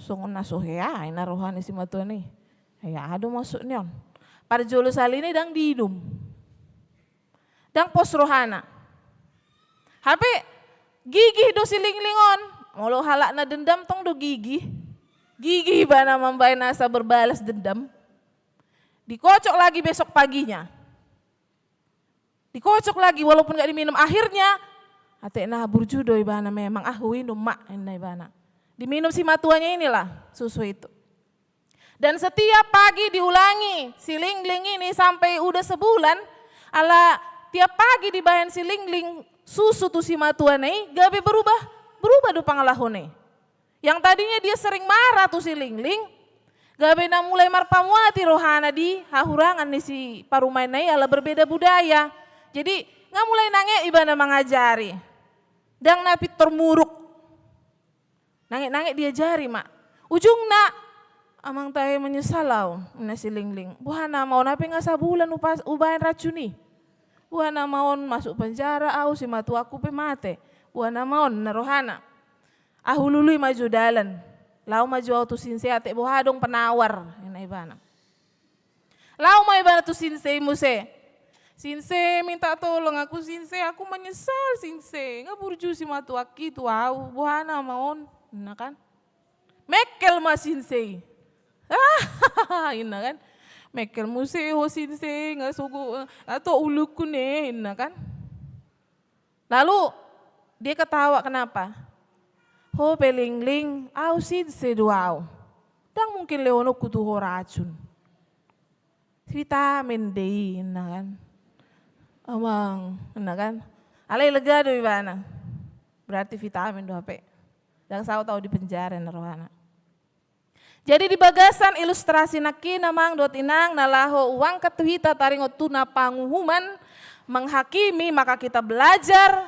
Songon na so hea, inna, roha ni simatuana i. Hea do maksud ni on. Parjolo sahali i ndang diinum. Ndang pos rohana. Hape gigih do si Lingling on. Molo halak na dendam tong do gigih. Gigih ibana mambahen asa berbalas dendam. Dikocok lagi besok paginya. Dikocok lagi, walaupun nggak diminum. Akhirnya, atekna burju do ibana memang, ah, huinum ma, inna ibana. Diminum simatuanya inilah susu itu. Dan setiap pagi diulangi si Lingling ini sampai udah sebulan, ala tiap pagi dibahen si Lingling susu tu simatuana i, gabe berubah Berubah do pangalaho na i. Yang tadinya dia sering marah tu si Lingling, gabe na mulai marpamuati rohana di hahurangan ni si parumaenna i ala berbeda budaya. Jadi, nga mulai nanget ibana mangajari. Ndang na pintor muruk. Nanget-nanget diajari ma. Ujungna, "Amang tahe, menyesal au," ninna si Lingling. "Boha nama on, hape nga sabulan upa-, ubaen racun i. Boha nama on, masuk penjara au, simatuangku pe mate. Boha nama on," ninna rohana. "Ahu lului ma jo dalan. Laho ma jo au tu Sinsei, atik boha adong penawar," ninna ibana. Laho ma ibana tu Sinsei muse. "Sinsei, minta tolong aku, Sinsei, aku menyesal, Sinsei. Nga burju simatuangki tu au, boha nama on," ninna kan. Mengkel ma Sinsei. "Ah," ninna kan. "Mengkel muse ho, Sinsei, nga sogo, eh, ato ulungku ne," ninna kan. Lalu dia ketawa, kenapa? "Ho pe Lingling, au Sinsei do au. Ndang mungkin lehononku tu ho racun. Vitamin do i," ninna kan. "Amang," ninna kan. Alai lega do ibana. "Berarti vitamin do hape. Ndang saut au di penjara," ninna rohana. Jadi di bagasan ilustrasi nangkin, amang dohot inang, na laho huangkat tu hita taringot tu na panguhuman, menghakimi, maka kita belajar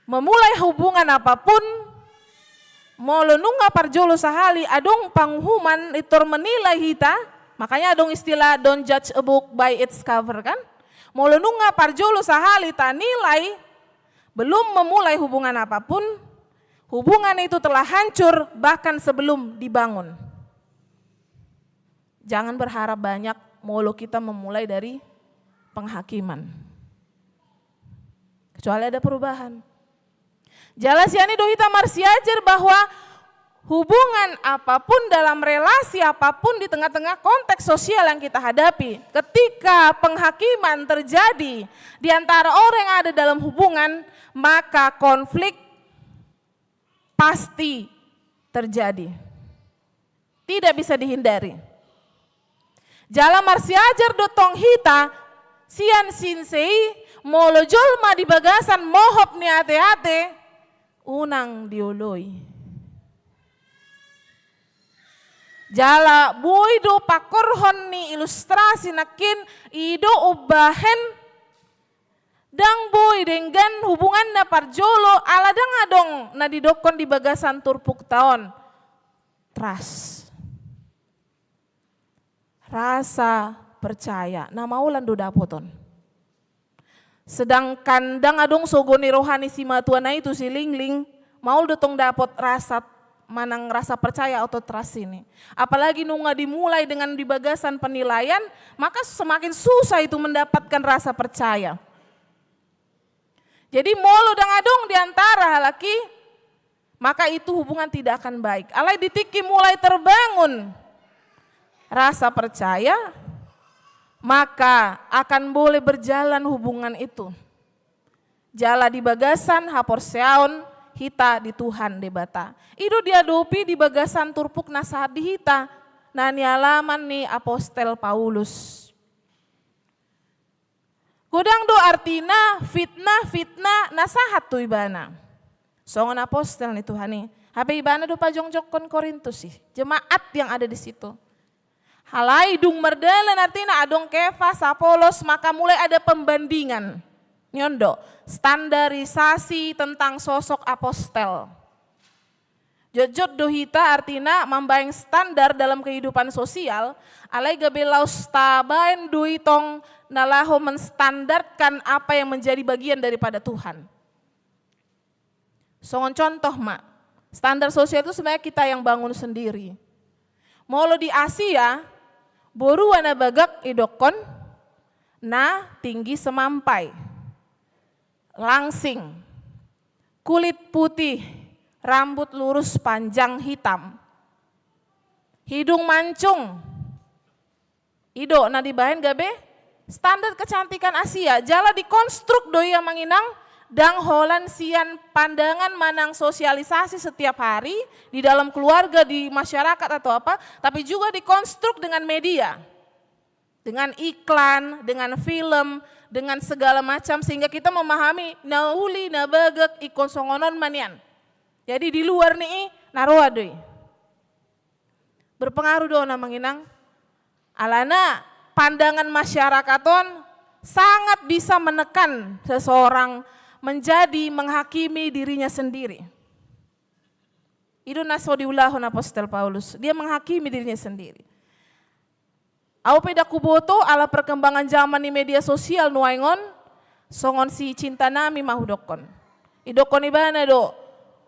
memulai hubungan apapun, molo nunga parjolo sahali adong panguhuman pintor menilai hita, makanya adong istilah don't judge a book by its cover, kan? Molo nunga parjolo sahali tanilai, belum memulai hubungan apapun, hubungan itu telah hancur bahkan sebelum dibangun. Jangan berharap banyak molo kita memulai dari penghakiman. Kecuali ada perubahan. Jala sian i do hita marsiajar bahwa hubungan apapun, dalam relasi apapun, di tengah-tengah konteks sosial yang kita hadapi, ketika penghakiman terjadi di antara orang yang ada dalam hubungan, maka konflik pasti terjadi. Tidak bisa dihindari. Jala marsiajar do tong hita sian Sinsei, molo jolma di bagasan mohop ni ate-ate, unang dioloi. Jala boi do pangkorhon ni ilustrasi nangkin, i do umbahen ndang boi denggan hubunganna parjolo, ala ndang adong na didokkon di bagasan turpukta on trust. Rasa percaya, na maolan do dapot on. Sedangkan ndang adong sogo ni roha ni simatuana i tu si Lingling, maol do tong dapot rasa manang rasa percaya atau trust ini. Apalagi nunga dimulai dengan di bagasan penilaian, maka semakin susah itu mendapatkan rasa percaya. Jadi molo ndang adong di antara halak i, maka itu hubungan tidak akan baik. Alai di tingki mulai terbangun rasa percaya, maka akan boleh berjalan hubungan itu. Jala di bagasan haporseaon hita di Tuhan Debata. I do diadopi di bagasan turpuk na sahat di hita, na nialaman ni apostel Paulus. Godang do artina fitnah-fitnah na sahat tu ibana. Songon apostel ni Tuhan i. Hape ibana do pajongjongkon Korintus i. Jemaat yang ada di situ. Alai dung mardalan artina adong Kefas, Apolos, maka mulai ada pembandingan. Ni on do, standarisasi tentang sosok apostel. Jotjot do hita artina mambaen standar dalam kehidupan sosial, alai gabe laos tabaen do i tong na laho menstandarkan apa yang menjadi bagian daripada Tuhan. Songon contoh ma, standar sosial itu sebenarnya kita yang bangun sendiri. Molo di Asia, borua na bagak idokkon na tinggi semampai, langsing, kulit putih, rambut lurus panjang hitam, hidung mancung. I do na dibaen gabe standar kecantikan Asia, jala dikonstruk do i, amang inang, ndang holan sian pandangan manang sosialisasi setiap hari di dalam keluarga, di masyarakat atau apa, tapi juga dikonstruk dengan media. Dengan iklan, dengan film, dengan segala macam, sehingga kita memahami na uli na bagak ingkon songon on ma nian. Jadi di luar ni i na roa do i. Berpengaruh do, Amang Inang. Alana pandangan masyarakat on sangat bisa menekan seseorang menjadi menghakimi dirinya sendiri. I do na so diulahon apostel Paulus, dia menghakimi dirinya sendiri. Au pe ndang huboto ala perkembangan zaman ni media sosial nuaeng on, songon si cinta nami ma hudokkon. Didokkon ibana do,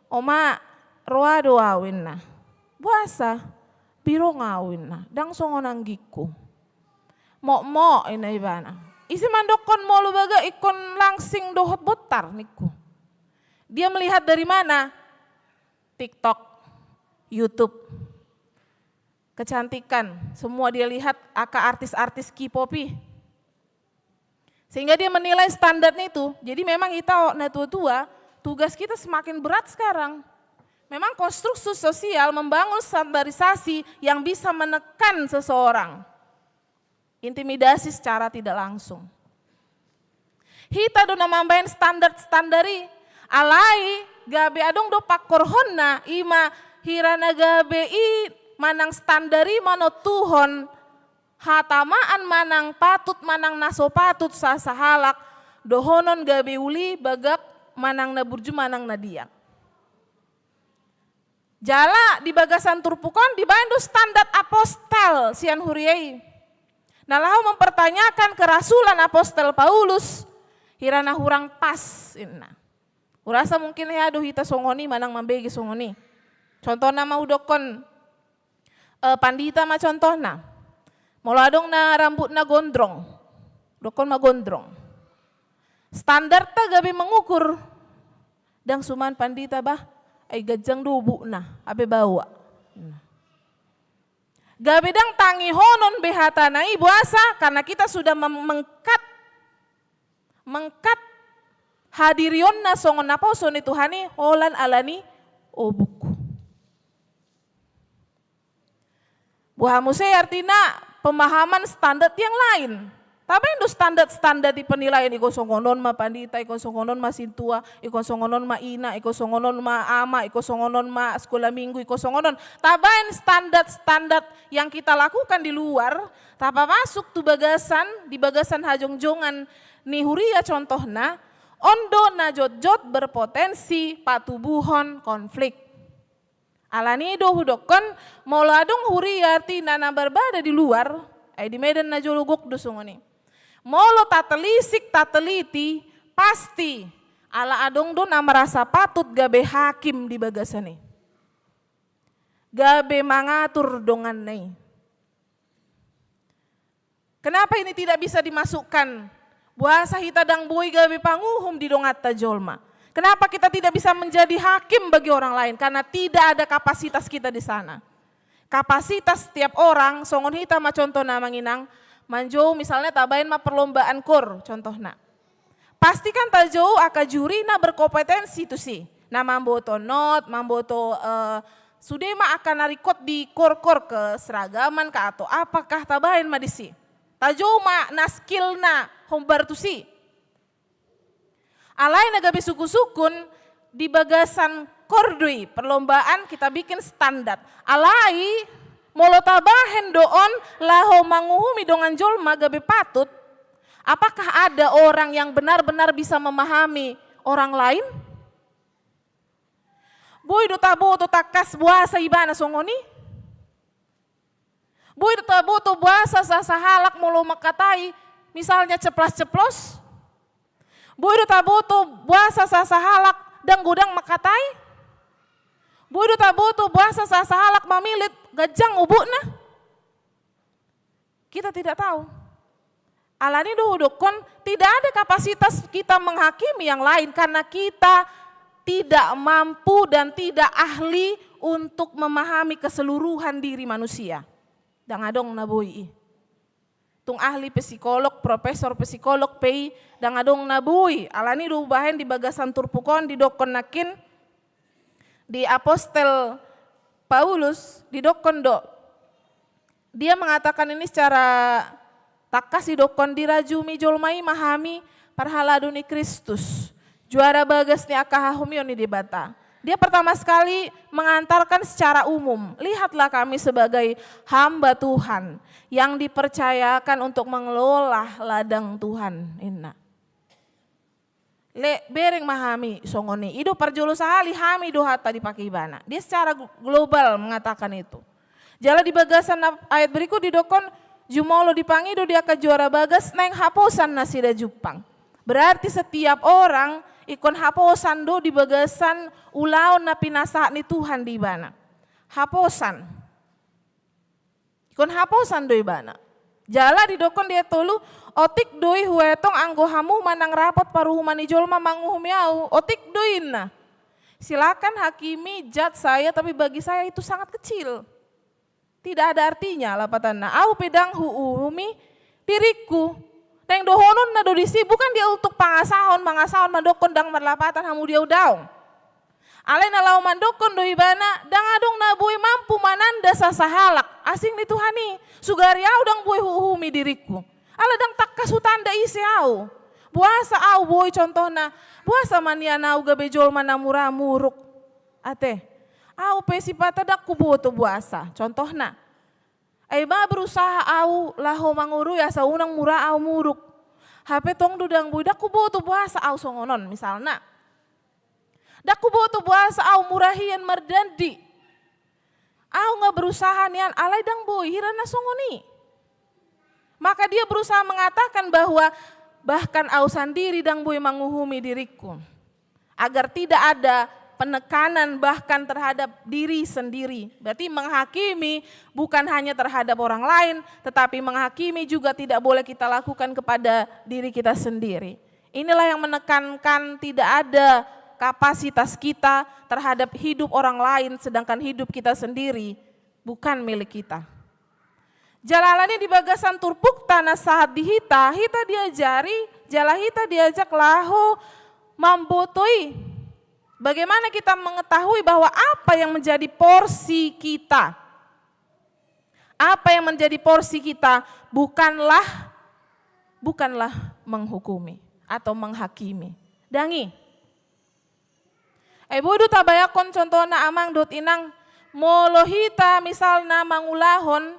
"Oma, roa do au," inna. "Boasa? Birong au," inna. "Ndang songon anggingku." "Mokmok," inna ibana. "Ise mandokkon molo bagak ingkon langsing dohot bontar?" ningku. Dia melihat dari mana? TikTok, YouTube. Kecantikan, semua dia lihat angka artis-artis K-pop i. Sehingga dia menilai standarnya itu. Jadi memang kita na tua-tua, tugas kita semakin berat sekarang. Memang konstruksi sosial membangun standarisasi yang bisa menekan seseorang. Intimidasi secara tidak langsung. Hita do na mambaen standar-standar i, alai gabe adong do pangkorhonna, i ma hira na gabe i manang standar i manontuhon hatamaan manang patut manang na so patut sa-, sahalak dohonon gabe uli bagak manang na burju manang na diak. Jala di bagasan turpuk on dibaen do standar apostel sian huria i. Na laho mempertanyakan kerasulan apostel Paulus, hira na hurang pas, inna. Hurasa mungkin hea do hita songon i manang mambege songon i. Contohna ma hudokkon, eh, pandita ma contohna. Molo adong na rambutna gondrong, dokkon ma gondrong. Standarta gabe mengukur. Ndang suman pandita bah, ai ganjang do ubukna, hape baoa. Gabe ndang tangihonon be hatana i, boasa? Karena kita sudah mem-, mengkat, mengkat hadirionna songon naposo ni Tuhan i holan ala ni obuk. Boha muse artina pemahaman standar yang lain. Tabaen do standar-standar di penilaian, ingkon songon on ma pandita, ingkon songon on ma sintua, ingkon songon on ma ina, ingkon songon on ma ama, ingkon songon on ma sekolah minggu, ingkon songon on. Tabaen standar-standar yang kita lakukan di luar, tapamasuk tu bagasan, di bagasan hajongjongan ni huria contohna, on do na jotjot berpotensi patubuhon konflik. Alani do hudokkon, molo adong huria artina na barbada di luar, ai di Medan na jolo gok do songon i. Molo tatelisik, tateliti, pasti ala adong do na merasa patut gabe hakim di bagasan i. Gabe mangatur donganna i. Kenapa ini tidak bisa dimasukkan? Boasa hita ndang boi gabe panguhum di donganta jolma? Kenapa kita tidak bisa menjadi hakim bagi orang lain? Karena tidak ada kapasitas kita di sana. Kapasitas setiap orang, songon hita ma contohna Amang Inang, manjou misalnya tabaen ma perlombaan kor contohna. Pasti kan tajou angka juri na berkompetensi tusi, na mamboto not, mamboto, eh, sude ma angka na ringkot di kor-kor, keseragaman kah atau apakah, tabaen ma disi. Tajou ma na skillna hombar tusi. Alai na gabe sungkun-sungkun di bagasan kor do i, perlombaan kita bikin standar. Alai molo tabaen do on laho manguhumi dongan jolma gabe patut, apakah ada orang yang benar-benar bisa memahami orang lain? Boi do taboto tangkas boasa ibana songon i? Boi do taboto boasa sa-, sahalak molo mangkatai misalnya ceplas-ceplos? Boi do taboto boasa sa-, sahalak ndang godang mangkatai? Boi do taboto boasa sa-, sahalak mamilit ganjang ubukna? Kita tidak tahu. Alani do hudokkon, tidak ada kapasitas kita menghakimi yang lain karena kita tidak mampu dan tidak ahli untuk memahami keseluruhan diri manusia. Ndang adong na boi i. Tung ahli psikolog, profesor psikolog pe i, ndang adong na boi. Alani do hubaen di bagasan turpuk on didokkon nangkin di apostel Paulus, didokkon do. Dia mengatakan ini secara Tangkas didokkon, dirajumi jolma i ma hami parhalado ni Kristus, juara bagas ni angka hahomion ni Debata. Dia pertama sekali mengantarkan secara umum, "Lihatlah kami sebagai hamba Tuhan yang dipercayakan untuk mengelola ladang Tuhan," ninna. Le, bereng ma hami songon i. I do parjolo sahali hami do hata dipake ibana. Dia secara gl-, global mengatakan itu. Jala di bagasan na-, ayat berikut didokkon, jumolo dipangido di angka juara bagas, naeng haposan nasida jumpang. Berarti setiap orang ingkon haposan do di bagasan ulaon na pinasahat ni Tuhan di ibana. Haposan. Ingkon haposan do ibana. Jala didokkon di ayat tolu, "Otik do i huetong anggo hamu manang rapot paruhuman ni jolma manguhumi ahu." Otik do i, ninna. Silakan hakimi, judge saya, tapi bagi saya itu sangat kecil. Tidak ada artinya lapatanna. Ahu pe ndang huuhumi diringku. Naeng dohononna do disi, bukan dia untuk pangasahon, mangasahon, mandokkon ndang marlapatan hamu di ahu, daong. Alai na laho mandokkon do ibana, ndang adong na boi mampu mananda sasahalak asing ni Tuhan i. Sugari ahu ndang boi huuhumi diringku. Ala ndang tangkas hutanda ise ahu. Boasa ahu boi, contohna, boasa ma nian ahu gabe jolma na mura muruk? Ate, ahu pe sipata ndang huboto boasa, contohna. Ai ma berusaha ahu laho mangorui asa unang mura ahu muruk. Hape tong do ndang boi, ndang huboto boasa ahu songon on, misalna. Ndang huboto boasa ahu mura hian mardandi. Ahu nga berusaha nian, alai ndang boi hira na songon i. Maka dia berusaha mengatakan bahwa bahkan ahu sandiri ndang boi manguhumi diringku. Agar tidak ada penekanan bahkan terhadap diri sendiri. Berarti menghakimi bukan hanya terhadap orang lain, tetapi menghakimi juga tidak boleh kita lakukan kepada diri kita sendiri. Inilah yang menekankan tidak ada kapasitas kita terhadap hidup orang lain, sedangkan hidup kita sendiri bukan milik kita. Jala alani di bagasan turpukta na sahat di hita, hita diajari, jala hita diajak laho mambotoi. Bagaimana kita mengetahui bahwa apa yang menjadi porsi kita? Apa yang menjadi porsi kita bukanlah, bukanlah menghukumi atau menghakimi. Ndang i. Ai boi do tabayangkon contohna amang dohot inang, molo hita misalna mangulahon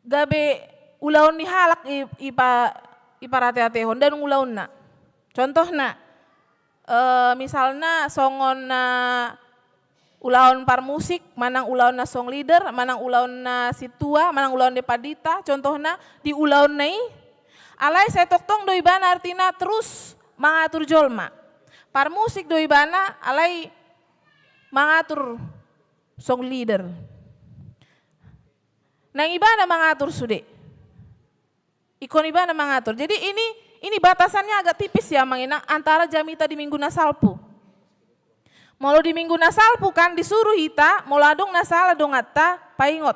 gabe ulaon ni halak i, ipa-, iparateatehon, ndang ulaonna. Contohna, eh, misalna songon na ulaon parmusik, manang ulaon na song leader, manang ulaon na sintua, manang ulaon ni pandita, contohna di ulaonna i, alai sai tongtong do ibana artina terus mangatur jolma. Parmusik do ibana, alai mangatur song leader. Nang ibana mangatur sude. Ingkon ibana mangatur. Jadi ini, ini batasannya agak tipis ya, Amang Inang, antara jamita di minggu na salpu. Molo di minggu na salpu kan disuruh hita, molo adong na sala donganta, paingot.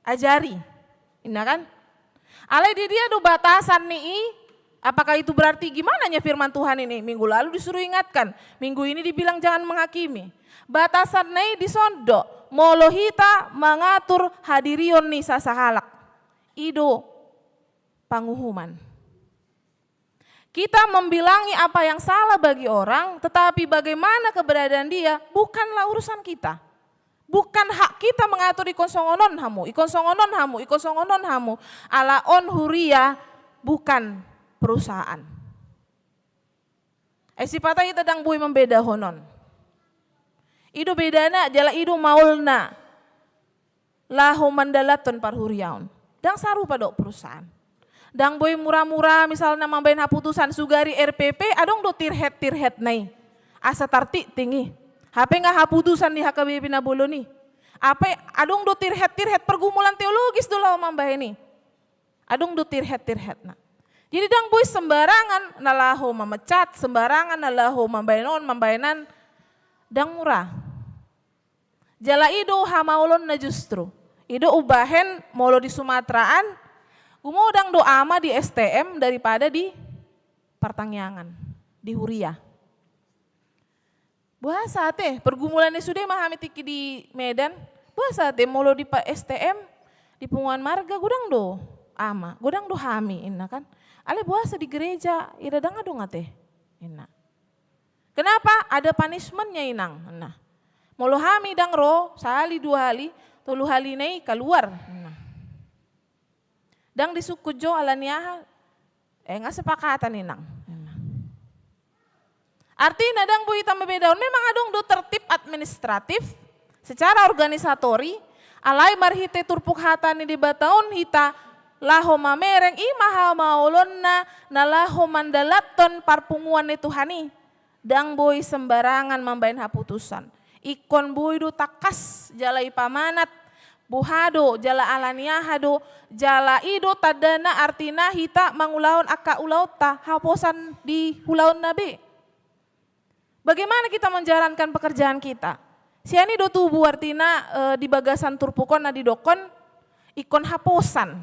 Ajari. Inna kan? Alai di dia do batasan ni i, apakah itu berarti gimana nya firman Tuhan ini? Minggu lalu disuruh ingatkan, minggu ini dibilang jangan menghakimi. Batasan na i dison do, molo hita mangatur hadirion ni sasahalak. I do panguhuman. Kita membilangi apa yang salah bagi orang, tetapi bagaimana keberadaan dia bukanlah urusan kita. Bukan hak kita mengatur ingkon songon on hamu, ingkon songon on hamu, ingkon songon on hamu. Ala on huria, bukan perusahaan. Ai sipata hita ndang boi mambedahon on. I do bedana, jala i do maolna laho mandalanhon parhuriaon. Ndang sarupa dohot perusahaan. Ndang boi mura-mura misalna mambahen haputusan, sugari R P P, adong do tirhet-tirhetna i. Asa tartingting i. Hape nga haputusan ni H K B P na bolon i. Hape adong do tirhet-tirhet, pergumulan teologis do laho mambahen i. Adong do tirhet-tirhetna. Jadi ndang boi sembarangan na laho mamecat, sembarangan na laho mambahen on, mambahen an, ndang mura. Jala i do hamaolonna justru. I do umbahen molo di Sumatera an, gumodang do ama di S T M daripada di partangiangan, di huria. Boasa ate, pergumulan ni sude ma hami tingki di Medan. Boasa ate, molo di pa-, S T M, di punguan marga godang do Ama, godang do hami, inna kan. Alai boasa di gereja, ira ndang adong ate, inna. Kenapa? Ada punishmentnya, inang, inna. Molo hami ndang ro, sahali, dua hali, tolu halina i kaluar, inna. Ndang disungkun jo ala ni aha, eh, nga sepakatan, inang, inna. Artina ndang boi hita mambedahon, memang adong do tertib administratif secara organisatori, alai marhite turpuk hata ni Debata on hita laho mamereng, i ma hamaolonna na laho mandalathon parpunguan ni Tuhan i. Ndang boi sembarangan mambaen haputusan. Ingkon boi do tangkas jala ipamanat, boha do, jala ala ni aha do, jala i do tandana, artina hita mangulahon angka ulaonta, haposan di ulaonna be. Bagaimana kita menjalankan pekerjaan kita? Sian i do tubu, artina, eh, di bagasan turpuk on na didokkon ingkon haposan.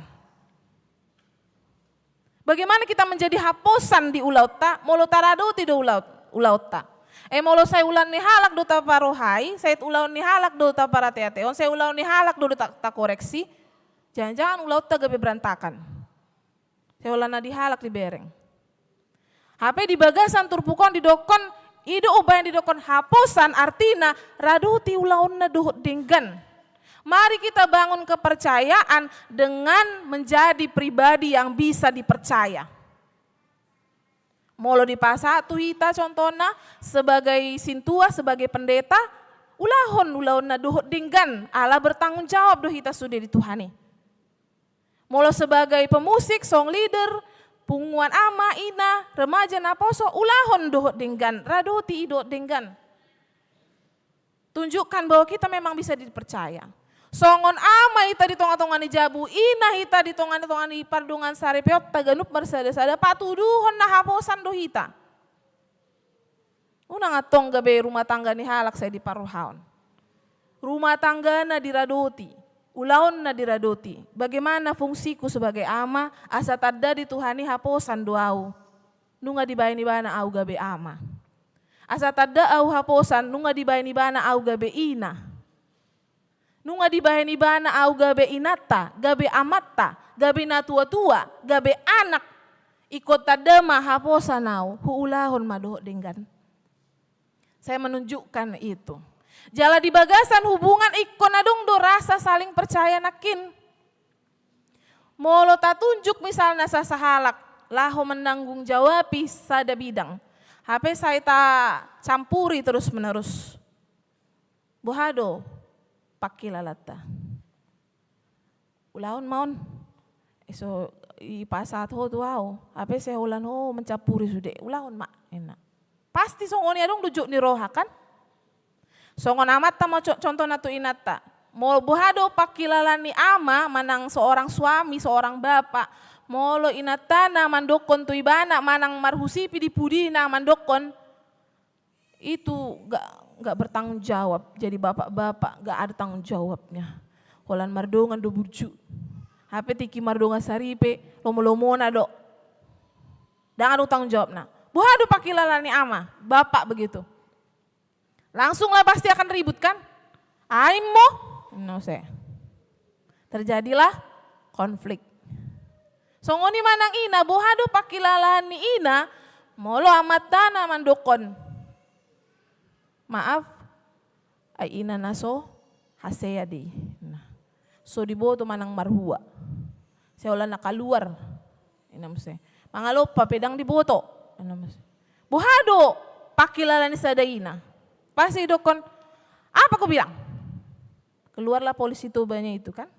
Bagaimana kita menjadi haposan di ulaonta, molo taradoti do ulaon-, ulaonta. Eh, molo sai ulaon ni halak do taparohai, sai ulaon ni halak do taparateatehon, sai ulaon ni halak do, do ta-, takoreksi, jangan-jangan ulaonta gabe berantakan. Sai ulaon na di halak dibereng. Hape di bagasan turpuk on didokkon, i do umbahen didokkon haposan, artina radoti ulaonna dohot denggan. Mari kita bangun kepercayaan dengan menjadi pribadi yang bisa dipercaya. Molo dipasahat tu hita contohna sebagai sintua, sebagai pendeta, ulahon ulaonna dohot denggan, ala bertanggung jawab do hita sude di Tuhan i. Molo sebagai pemusik, song leader, punguan ama, ina, remaja, naposo, ulahon dohot denggan, radoti i dohot denggan. Tunjukkan bahwa kita memang bisa dipercaya. Songon ama hita di tonga-tonga ni jabu, ina hita di tonga-tonga ni pardongansaripeonta ganup marsada-sada, patuduhon na haposan do hita. Unang antong gabe rumah tangga ni halak sai diparrohahon. Rumah tanggana diradoti, ulaonna diradoti. Bagaimana fungsiku sebagai ama, asa tanda di Tuhan i haposan do ahu. Nunga dibahen ibana ahu gabe ama. Asa tanda ahu haposan, nunga dibahen ibana ahu gabe ina. Nunga dibahen ibana ahu gabe inanta, gabe amanta, gabe natua-tua, gabe anak. Ingkon tanda ma haposan ahu, huulahon ma dohot denggan. Saya menunjukkan itu. Jala di bagasan hubungan ingkon adong do rasa saling percaya nangkin. Molo tatunjuk misalna sasahalak laho menanggung jawabi sada bidang, hape sai tacampuri terus menerus. Boha do pangkilalanta? Ulahon ma on. Eh, so, ipasahat ho tu ahu. Hape sai holan ho mencampuri sude. Ulahon ma, inna. Pasti songon i adong do jot ni roha, kan? Songon amanta ma co-, contohna tu inanta. Mo-, boha do pangkilalaan ni ama manang seorang suami, seorang bapak. Molo inantana mandokkon tu ibana manang marhusipi di pudina mandokkon, itu gak, gak bertanggung jawab. Jadi bapak-bapak gak ada tanggung jawabnya. Holan mardongan do burju. Hape tingki mardongan saripe, lomo-lomona do. Ndang adong tanggung jawabna. Boha do pangkilalaan ni ama, bapak begitu. Langsunglah pasti akan ribut, kan? Aimmu, no se. Terjadilah konflik. Songon i manang ina, boha do pangkilalaan ni ina, molo amantana mandokkon, maaf, ai ina na so hasea do i. Nah, so diboto manang marhua. Sai holan na kaluar. Ina muse. Mangalompa pe ndang diboto. Ina muse. Boha do pangkilalaan ni sada ina? Pasti didokkon, apa kubilang? Keluarlah polisi Tobanya itu, kan?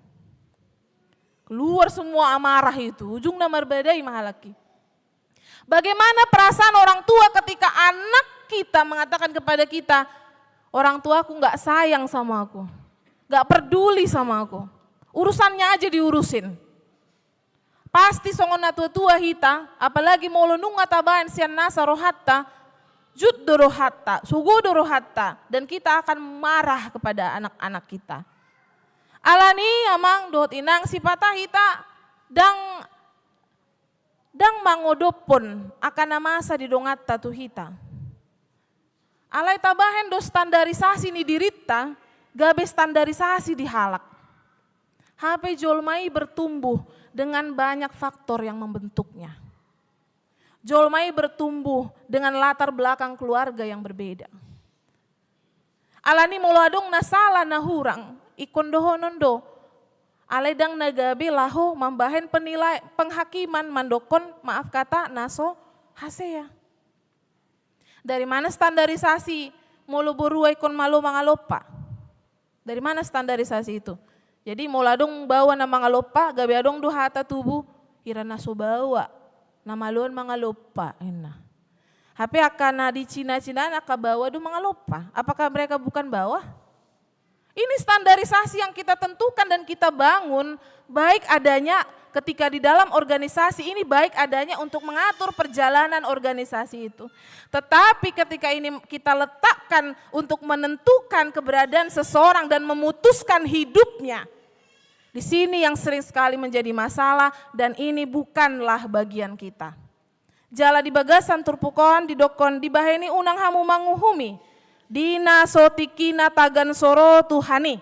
Keluar semua amarah itu. Ujungna marbadai ma halak i. Bagaimana perasaan orang tua ketika anak kita mengatakan kepada kita, "Orang tuaku nggak sayang sama aku, nggak peduli sama aku, urusannya aja diurusin"? Pasti songon natua-tua hita, apalagi molo nunga tabaen sian nasa rohanta, jut do rohanta, sogo do rohanta, dan kita akan marah kepada anak-anak kita. Alani i, amang dohot inang, sipata hita ndang, ndang mangodophon angka na masa di donganta tu hita. Alai tabahen do standarisasi ni dirinta gabe standarisasi di halak. Hape jolma i bertumbuh dengan banyak faktor yang membentuknya. Jolma i bertumbuh dengan latar belakang keluarga yang berbeda. Alani molo adong na sala na hurang, ingkon dohonon do. Alai ndang na gabe laho mambahen penilai penghakiman mandokkon, maaf kata, na so hasea. Dari mana standarisasi molo borua ingkon malo mangalompa? Dari mana standarisasi itu? Jadi molo adong baoa na mangalompa, gabe adong do hata tubu, hira na so baoa, na maloan mangalompa, ninna. Hape angka na di Cina-Cina angka baoa do mangalompa. Apakah mereka bukan baoa? Ini standarisasi yang kita tentukan dan kita bangun, baik adanya ketika di dalam organisasi ini, baik adanya untuk mengatur perjalanan organisasi itu. Tetapi ketika ini kita letakkan untuk menentukan keberadaan seseorang dan memutuskan hidupnya, di sini yang sering sekali menjadi masalah dan ini bukanlah bagian kita. Jala di bagasan turpuk on didokkon, dibahen i unang hamu manguhumi di na so tingkina tagan so ro Tuhan i.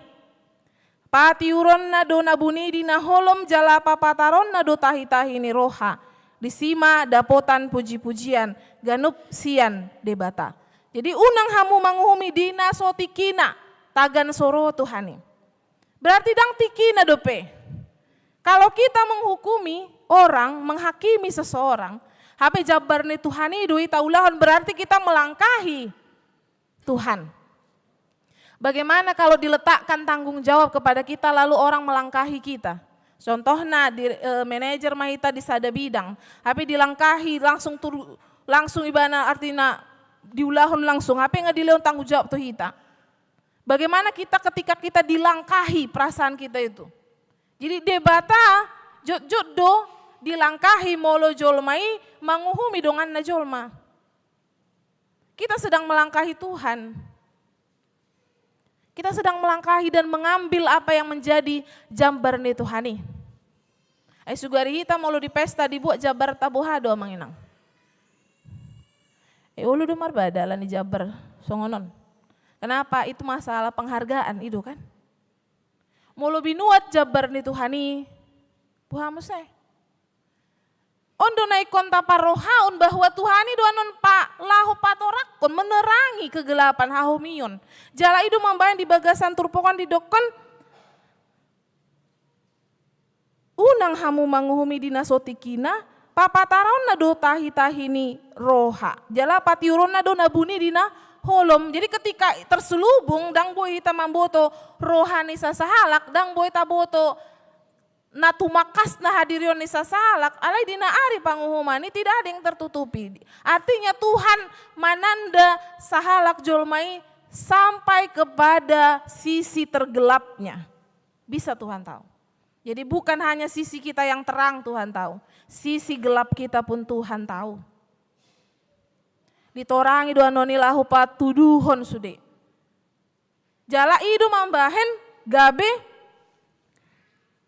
Patiuronna do na buni di na holom jala papataronna do tahi-tahi ni roha. Disi ma dapotan puji-pujian ganup sian Debata. Jadi unang hamu manguhumi di na so tingkina tagan so ro Tuhan i. Berarti ndang tingkina dope. Kalau kita menghukumi orang, menghakimi seseorang, hape jambar ni Tuhan i do hita ulahon, berarti kita melangkahi Tuhan. Bagaimana kalau diletakkan tanggung jawab kepada kita, lalu orang melangkahi kita? Contohna, di, eh, manajer ma hita di sada bidang, hape dilangkahi langsung tur-, langsung ibana artina diulahon langsung, hape nga dilehon tanggung jawab tu hita. Bagaimana kita ketika kita dilangkahi perasaan kita itu? Jadi Debata jotjot do dilangkahi molo jolma i manguhumi donganna jolma. Kita sedang melangkahi Tuhan. Kita sedang melangkahi dan mengambil apa yang menjadi jambar ni Tuhan i. Ai sugari hita molo di pesta dibuat jambar taboha do amang inang. Eh, olo do marbada alani jambar songon on. Kenapa? Itu masalah penghargaan, i do kan? Molo binuat jambar ni Tuhan i, boha muse? On do na ingkon taparrohaon bahwa Tuhan i do annon pa, laho patoranghon, menerangi kegelapan, hahomion. Jala i do mambahen di bagasan turpuk on didokkon, unang hamu manguhumi di na so tingkina, papataronna do tahi-tahi ni roha. Jala patiuronna do na buni di na holom. Jadi ketika terselubung, ndang boi hita mamboto roha ni sasahalak, ndang boi taboto na tumangkasna hadirion ni sasahalak, alai di na ari panguhuman i tidak ada yang tertutupi. Artinya Tuhan mananda sahalak jolma i sampai kepada sisi tergelapnya. Bisa Tuhan tahu. Jadi bukan hanya sisi kita yang terang Tuhan tahu, sisi gelap kita pun Tuhan tahu. Ditorangi do annon i laho patuduhon sude. Jala i do mambahen gabe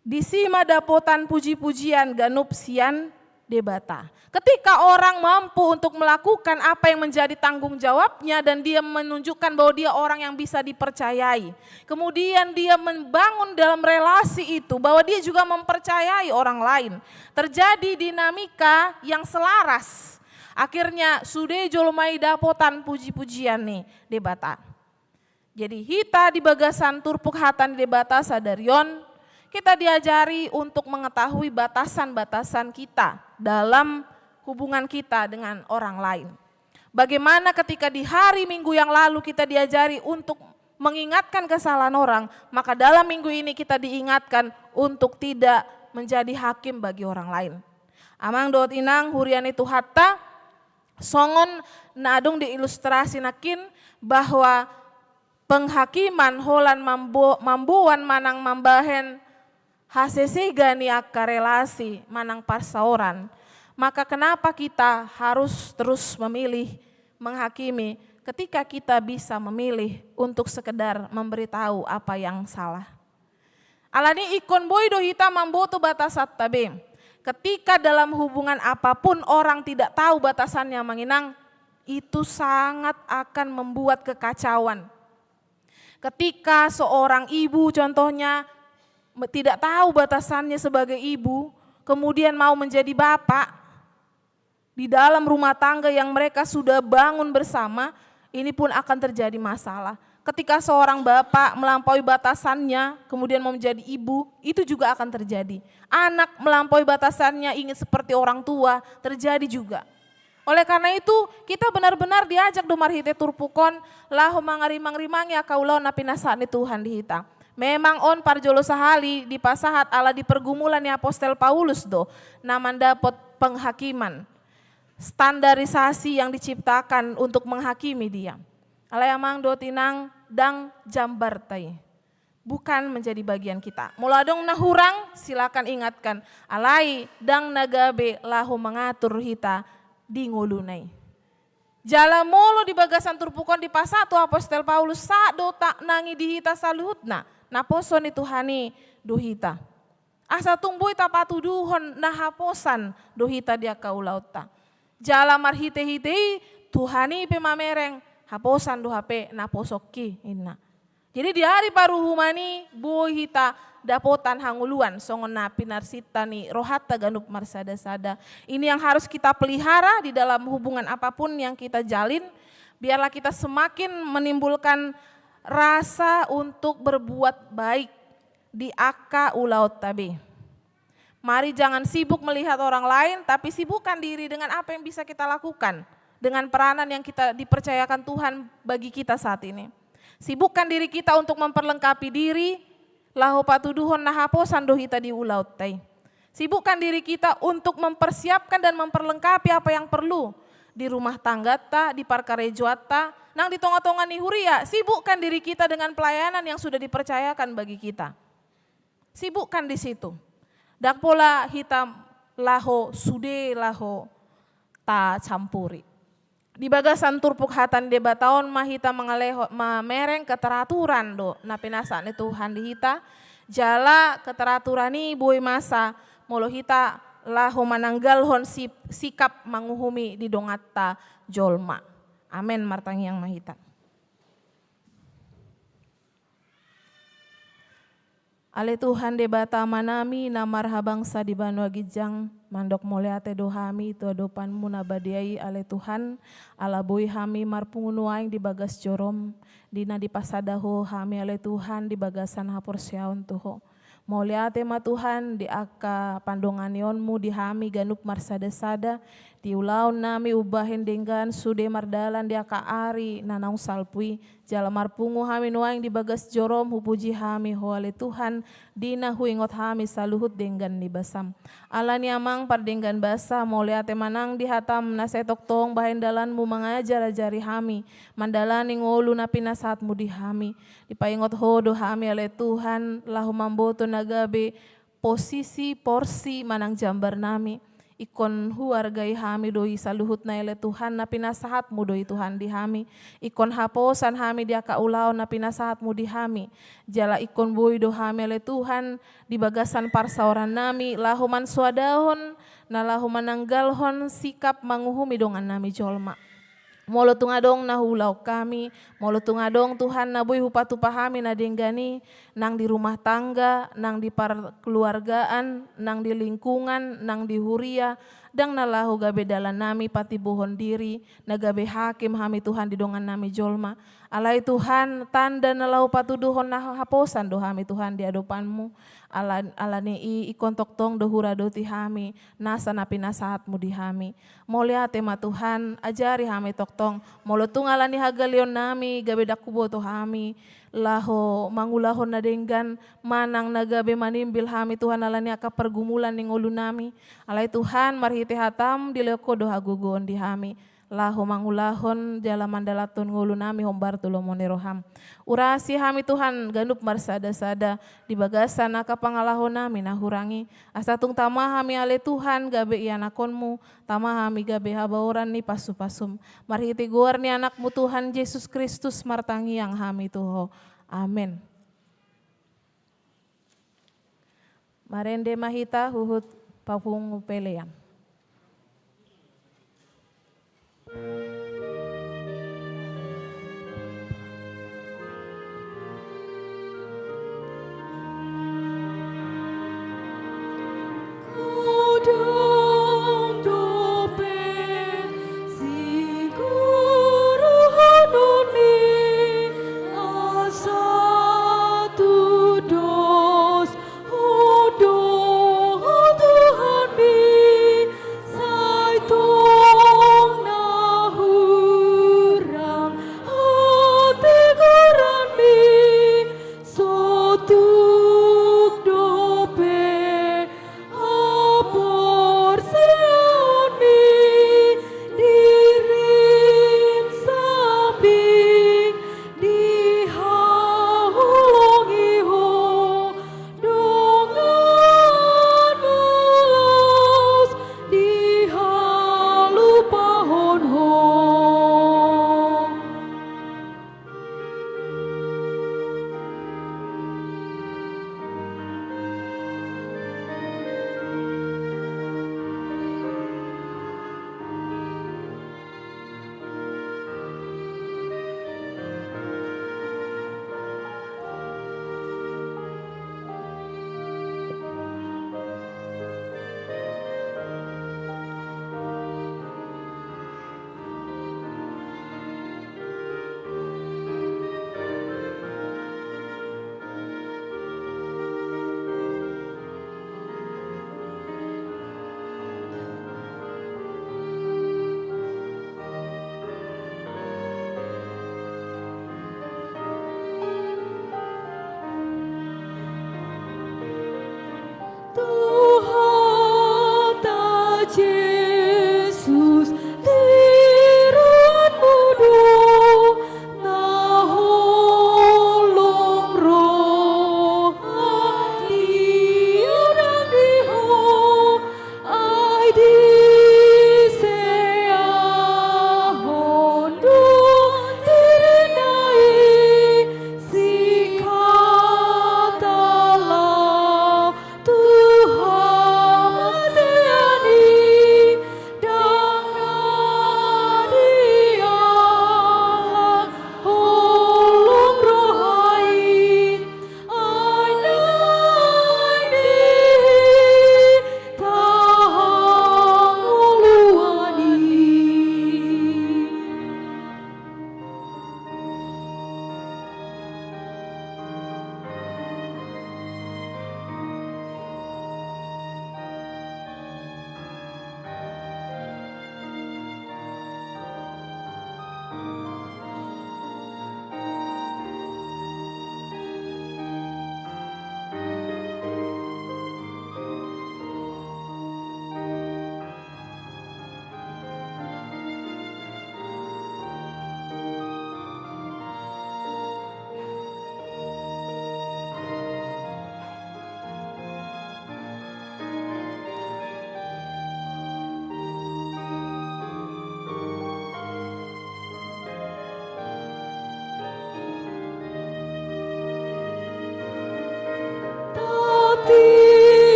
disi ma dapotan puji-pujian ganup sian Debata. Ketika orang mampu untuk melakukan apa yang menjadi tanggung jawabnya dan dia menunjukkan bahwa dia orang yang bisa dipercayai. Kemudian dia membangun dalam relasi itu bahwa dia juga mempercayai orang lain. Terjadi dinamika yang selaras. Akhirnya sude jolma i dapotan puji-pujian ni Debata. Jadi hita di bagasan turpuk hata ni Debata sadari on, kita diajari untuk mengetahui batasan-batasan kita dalam hubungan kita dengan orang lain. Bagaimana ketika di hari Minggu yang lalu kita diajari untuk mengingatkan kesalahan orang, maka dalam minggu ini kita diingatkan untuk tidak menjadi hakim bagi orang lain. Amang dohot inang, huria ni Tuhanta, songon na adong di ilustrasi nangkin, bahwa penghakiman holan mambo-, mamboan manang mambahen hasesega ni angka relasi manang parsaoran. Maka kenapa kita harus terus memilih menghakimi ketika kita bisa memilih untuk sekedar memberitahu apa yang salah? Alani ingkon boi do hita mamboto batasanta be. Ketika dalam hubungan apapun orang tidak tahu batasannya, amang inang, itu sangat akan membuat kekacauan. Ketika seorang ibu contohnya me-, tidak tahu batasannya sebagai ibu, kemudian mau menjadi bapak, di dalam rumah tangga yang mereka sudah bangun bersama, ini pun akan terjadi masalah. Ketika seorang bapak melampaui batasannya, kemudian mau menjadi ibu, itu juga akan terjadi. Anak melampaui batasannya, ingin seperti orang tua, terjadi juga. Oleh karena itu, kita benar-benar diajak do marhite turpuk on, laho mangarimang-rimangi angka ulaon na pinasahat ni Tuhan di hita. Memang on parjolo sahali dipasahat ala di pergumulan ni apostel Paulus do, na mandapot penghakiman, standarisasi yang diciptakan untuk menghakimi dia. Alai amang dohot inang, ndang jambarta i. Bukan menjadi bagian kita. Molo adong na hurang, silakan ingatkan. Alai, ndang na gabe laho mangatur hita di ngoluna i. Jala molo di bagasan turpuk on dipasahat tu apostel Paulus, sahat do tangiang di hita saluhutna, naposo ni Tuhan i do hita. Asa tung boi tapatuduhon na haposan do hita di angka ulaonta. Jala marhite-hite i, Tuhan i pe mamereng, haposan do hape naposongki, inna. Jadi di ari paruhuman i boi hita dapotan hangoluan, songon na pinarsinta ni rohanta ganup marsada-sada. Ini yang harus kita pelihara di dalam hubungan apapun yang kita jalin. Biarlah kita semakin menimbulkan rasa untuk berbuat baik di angka ulaonta be. Mari jangan sibuk melihat orang lain, tapi sibukkan diri dengan apa yang bisa kita lakukan, dengan peranan yang kita dipercayakan Tuhan bagi kita saat ini. Sibukkan diri kita untuk memperlengkapi diri, laho patuduhon na haposan do hita di ulaonta i. Sibukkan diri kita untuk mempersiapkan dan memperlengkapi apa yang perlu di rumah tanggata, di parkarejoanta, nang di tonga-tonga ni huria. Sibukkan diri kita dengan pelayanan yang sudah dipercayakan bagi kita. Sibukkan di situ. Ndang pola hita laho sude laho tacampuri. Di bagasan turpuk hata ni Debata on ma hita mangaleho-, mamereng keteraturan do na pinasahat ni Tuhan di hita. Jala keteraturan i boi masa molo hita laho mananggalhon sip-, sikap manguhumi di donganta jolma. Amen, martangiang ma hita. Ale Tuhan Debata Amanami na marhabangsa di banua ginjang, mandok mauliate do hami tu adopanMu na badia i, ale Tuhan, ala boi hami marpungu nuaeng di bagas joroM, di na dipasada Ho hami, ale Tuhan, di bagasan haporseaon tu Ho. Mauliate ma Tuhan di angka pandonganionMu di hami ganup marsada-sada, di ulaon nami umbahen denggan sude mardalan di angka ari na naung salpu i, jala marpungu hami nuaeng di bagas joroM, hupuji hami Ho ale Tuhan, di na huingot hami saluhut denggan ni basaM. Ala ni i amang pardenggan basa, mauliate ma nang di hataM na sai tongtong bahen dalanMu mangajar-ajari hami, mandalani ngolu na pinasahatMu di hami. Dipaingot Ho do hami ale Tuhan, laho mamboto na gabe posisi, porsi, manang jambar nami. Ingkon huargai hami do i saluhutna ale Tuhan, na pinasahatMu do i Tuhan di hami. Ingkon haposan hami di angka ulaon na pinasahatMu di hami. Jala ingkon boi do hami ale Tuhan, di bagasan parsaoran nami, laho mansoadahon, na laho mananggalhon sikap manguhumi dongan nami jolma. Molo tung adong na huulahon hami, molo tung adong Tuhan na boi hupatupa hami na denggan i, nang di rumah tangga, nang di parkeluargaan, nang di lingkungan, nang di huria, ndang na laho gabe dalan nami patimbulhon diri, na gabe hakim hami Tuhan di dongan nami jolma. Alai Tuhan, tanda na laho patuduhon na haposan do hami Tuhan di adopanMu. Ala, ala ni i ingkon tongtong do huradoti hami nasa na pinasahatMu di hami. Mauliate ma Tuhan, ajari hami tongtong. Molo tung ala ni hagaleon nami, gabe ndang huboto hami laho mangulahon na denggan, manang na gabe manimbil hami Tuhan ala ni angka pargumulan ni ngolu nami. Alai Tuhan, marhite hataM dilehon Ho do hagogoon di hami laho mangulahon jala mandalanhon ngolu nami hombar tu lomo ni rohaM. Urasi hami Tuhan ganup marsada-sada di bagasan angka pangalaho nami na hurang i. Asa tung tama hami ale Tuhan gabe ianakhonMu, tama hami gabe habaoran ni pasu-pasuM. Marhite goar ni AnakMu Tuhan Jesus Kristus martangiang hami tu Ho. Amen. Marende ma hita huhut papungu pelean.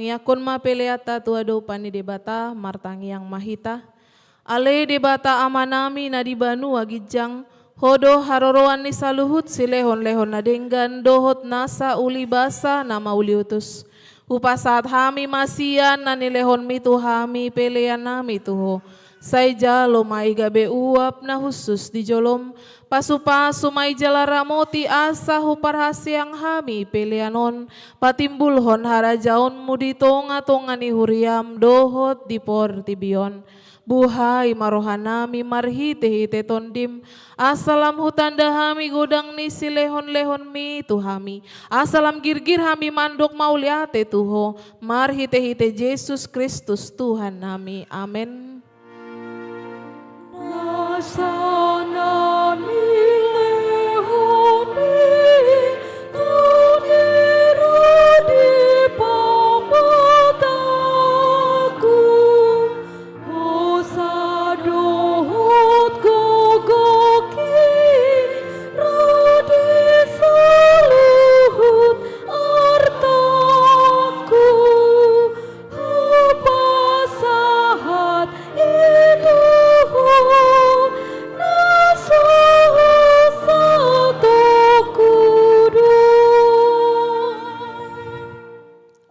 Tangiangkon ma peleanta tu adopan ni Debata, martangiang ma hita. Ale Debata Amanami na di banua ginjang, Ho do haroroan ni saluhut silehonlehon na denggan dohot nasa ulibasa na mauliutus. Hupasahat hami ma sian na nilehonmi tu hami peleannami tu Ho. Sai jalo ma i gabe uap na hushus di jolom, pasupasu ma i jala ramoti asa huparhaseang hami pelean on patimbulhon harajaonmu di tongatonga ni huriam dohot di portibi on. Buhai ma rohanami marhitehite Tondim, asa lam hutanda hami godang ni silehonlehonmi tu hami, asa lam girgir hami mandok mauliate tu Ho, marhitehite Jesus Kristus Tuhannami. Amen. Nasa na nilehonmi tu diri di pambahenanku, hosa dohot gogoki ro di saluhut artangku. Hupasahat i tu Ho na so hasatongku do.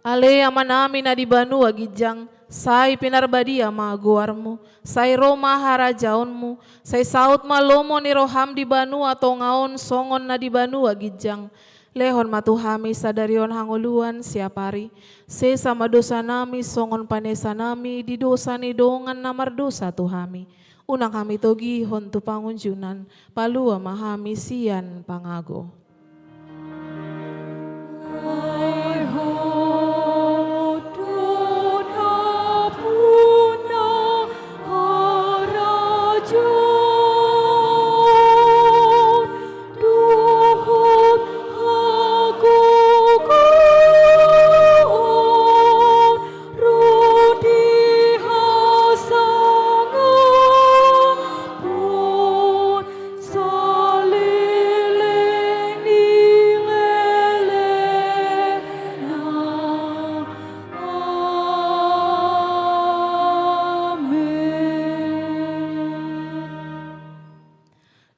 Ale Amanami na di banua ginjang, sai pinarbadia ma goarmu, sai ro ma harajaonmu, sai saut ma lomo ni roham di banua tonga on songon na di banua ginjang. Lehon ma tu hami sadari on hangoluan siapari. Sesa ma dosanami songon panesanami di dosa ni dongan na mardosa tu hami. Unang hami togihon tu pangunjunan, palua ma hami sian pangago. Ai Ho do na puna harajaon dohot hagogoon ro di hasangapon saleleng ni lelengna. Amen.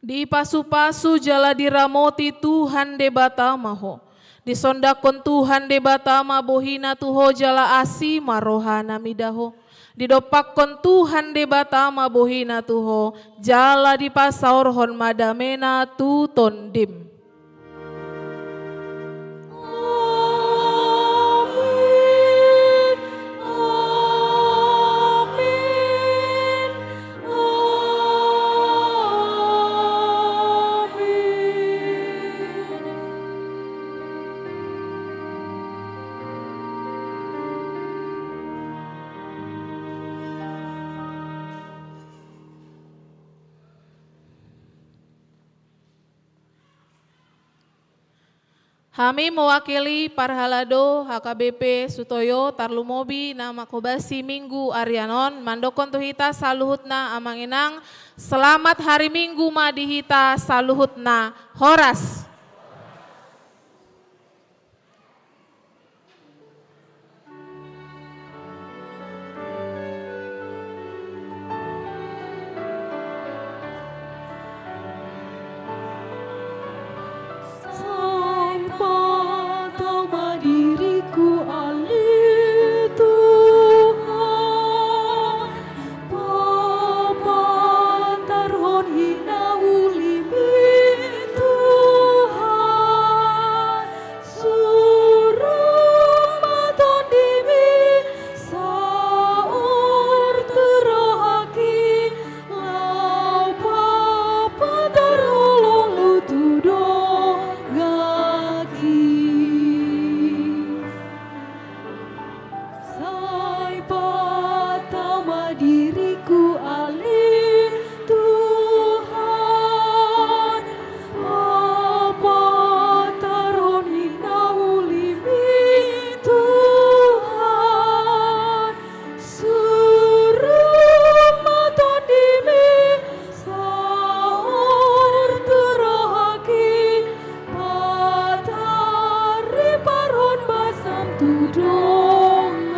Dipasupasu jala diramoti Tuhan Debata ma ho. Disondanghon Tuhan Debata ma bohina tu ho jala asi ma rohana mida ho. Didompakhon Tuhan Debata ma bohina tu ho, jala dipasaorhon ma damena tu tondim. Amen. Amen. Amen. Hami mewakili parhalado H K B P Sutoyo tarlumobi na manghobasi Minggu arian on, mandokhon tu hita saluhutna amang inang, selamat hari Minggu ma di hita saluhutna. Horas. Sai patau ma diriku ale Tuhan, papatarhon hinaulimi Tuhan. Surung ma tondimi saur tu rohangki, laho papatar holongmu tu donganki. Sai patau ma diriku ale Tuhan, papatarhon hinaulimi Tuhan. Surung ma tondimi saur tu rohangki, patar riparhon basam tu dongan.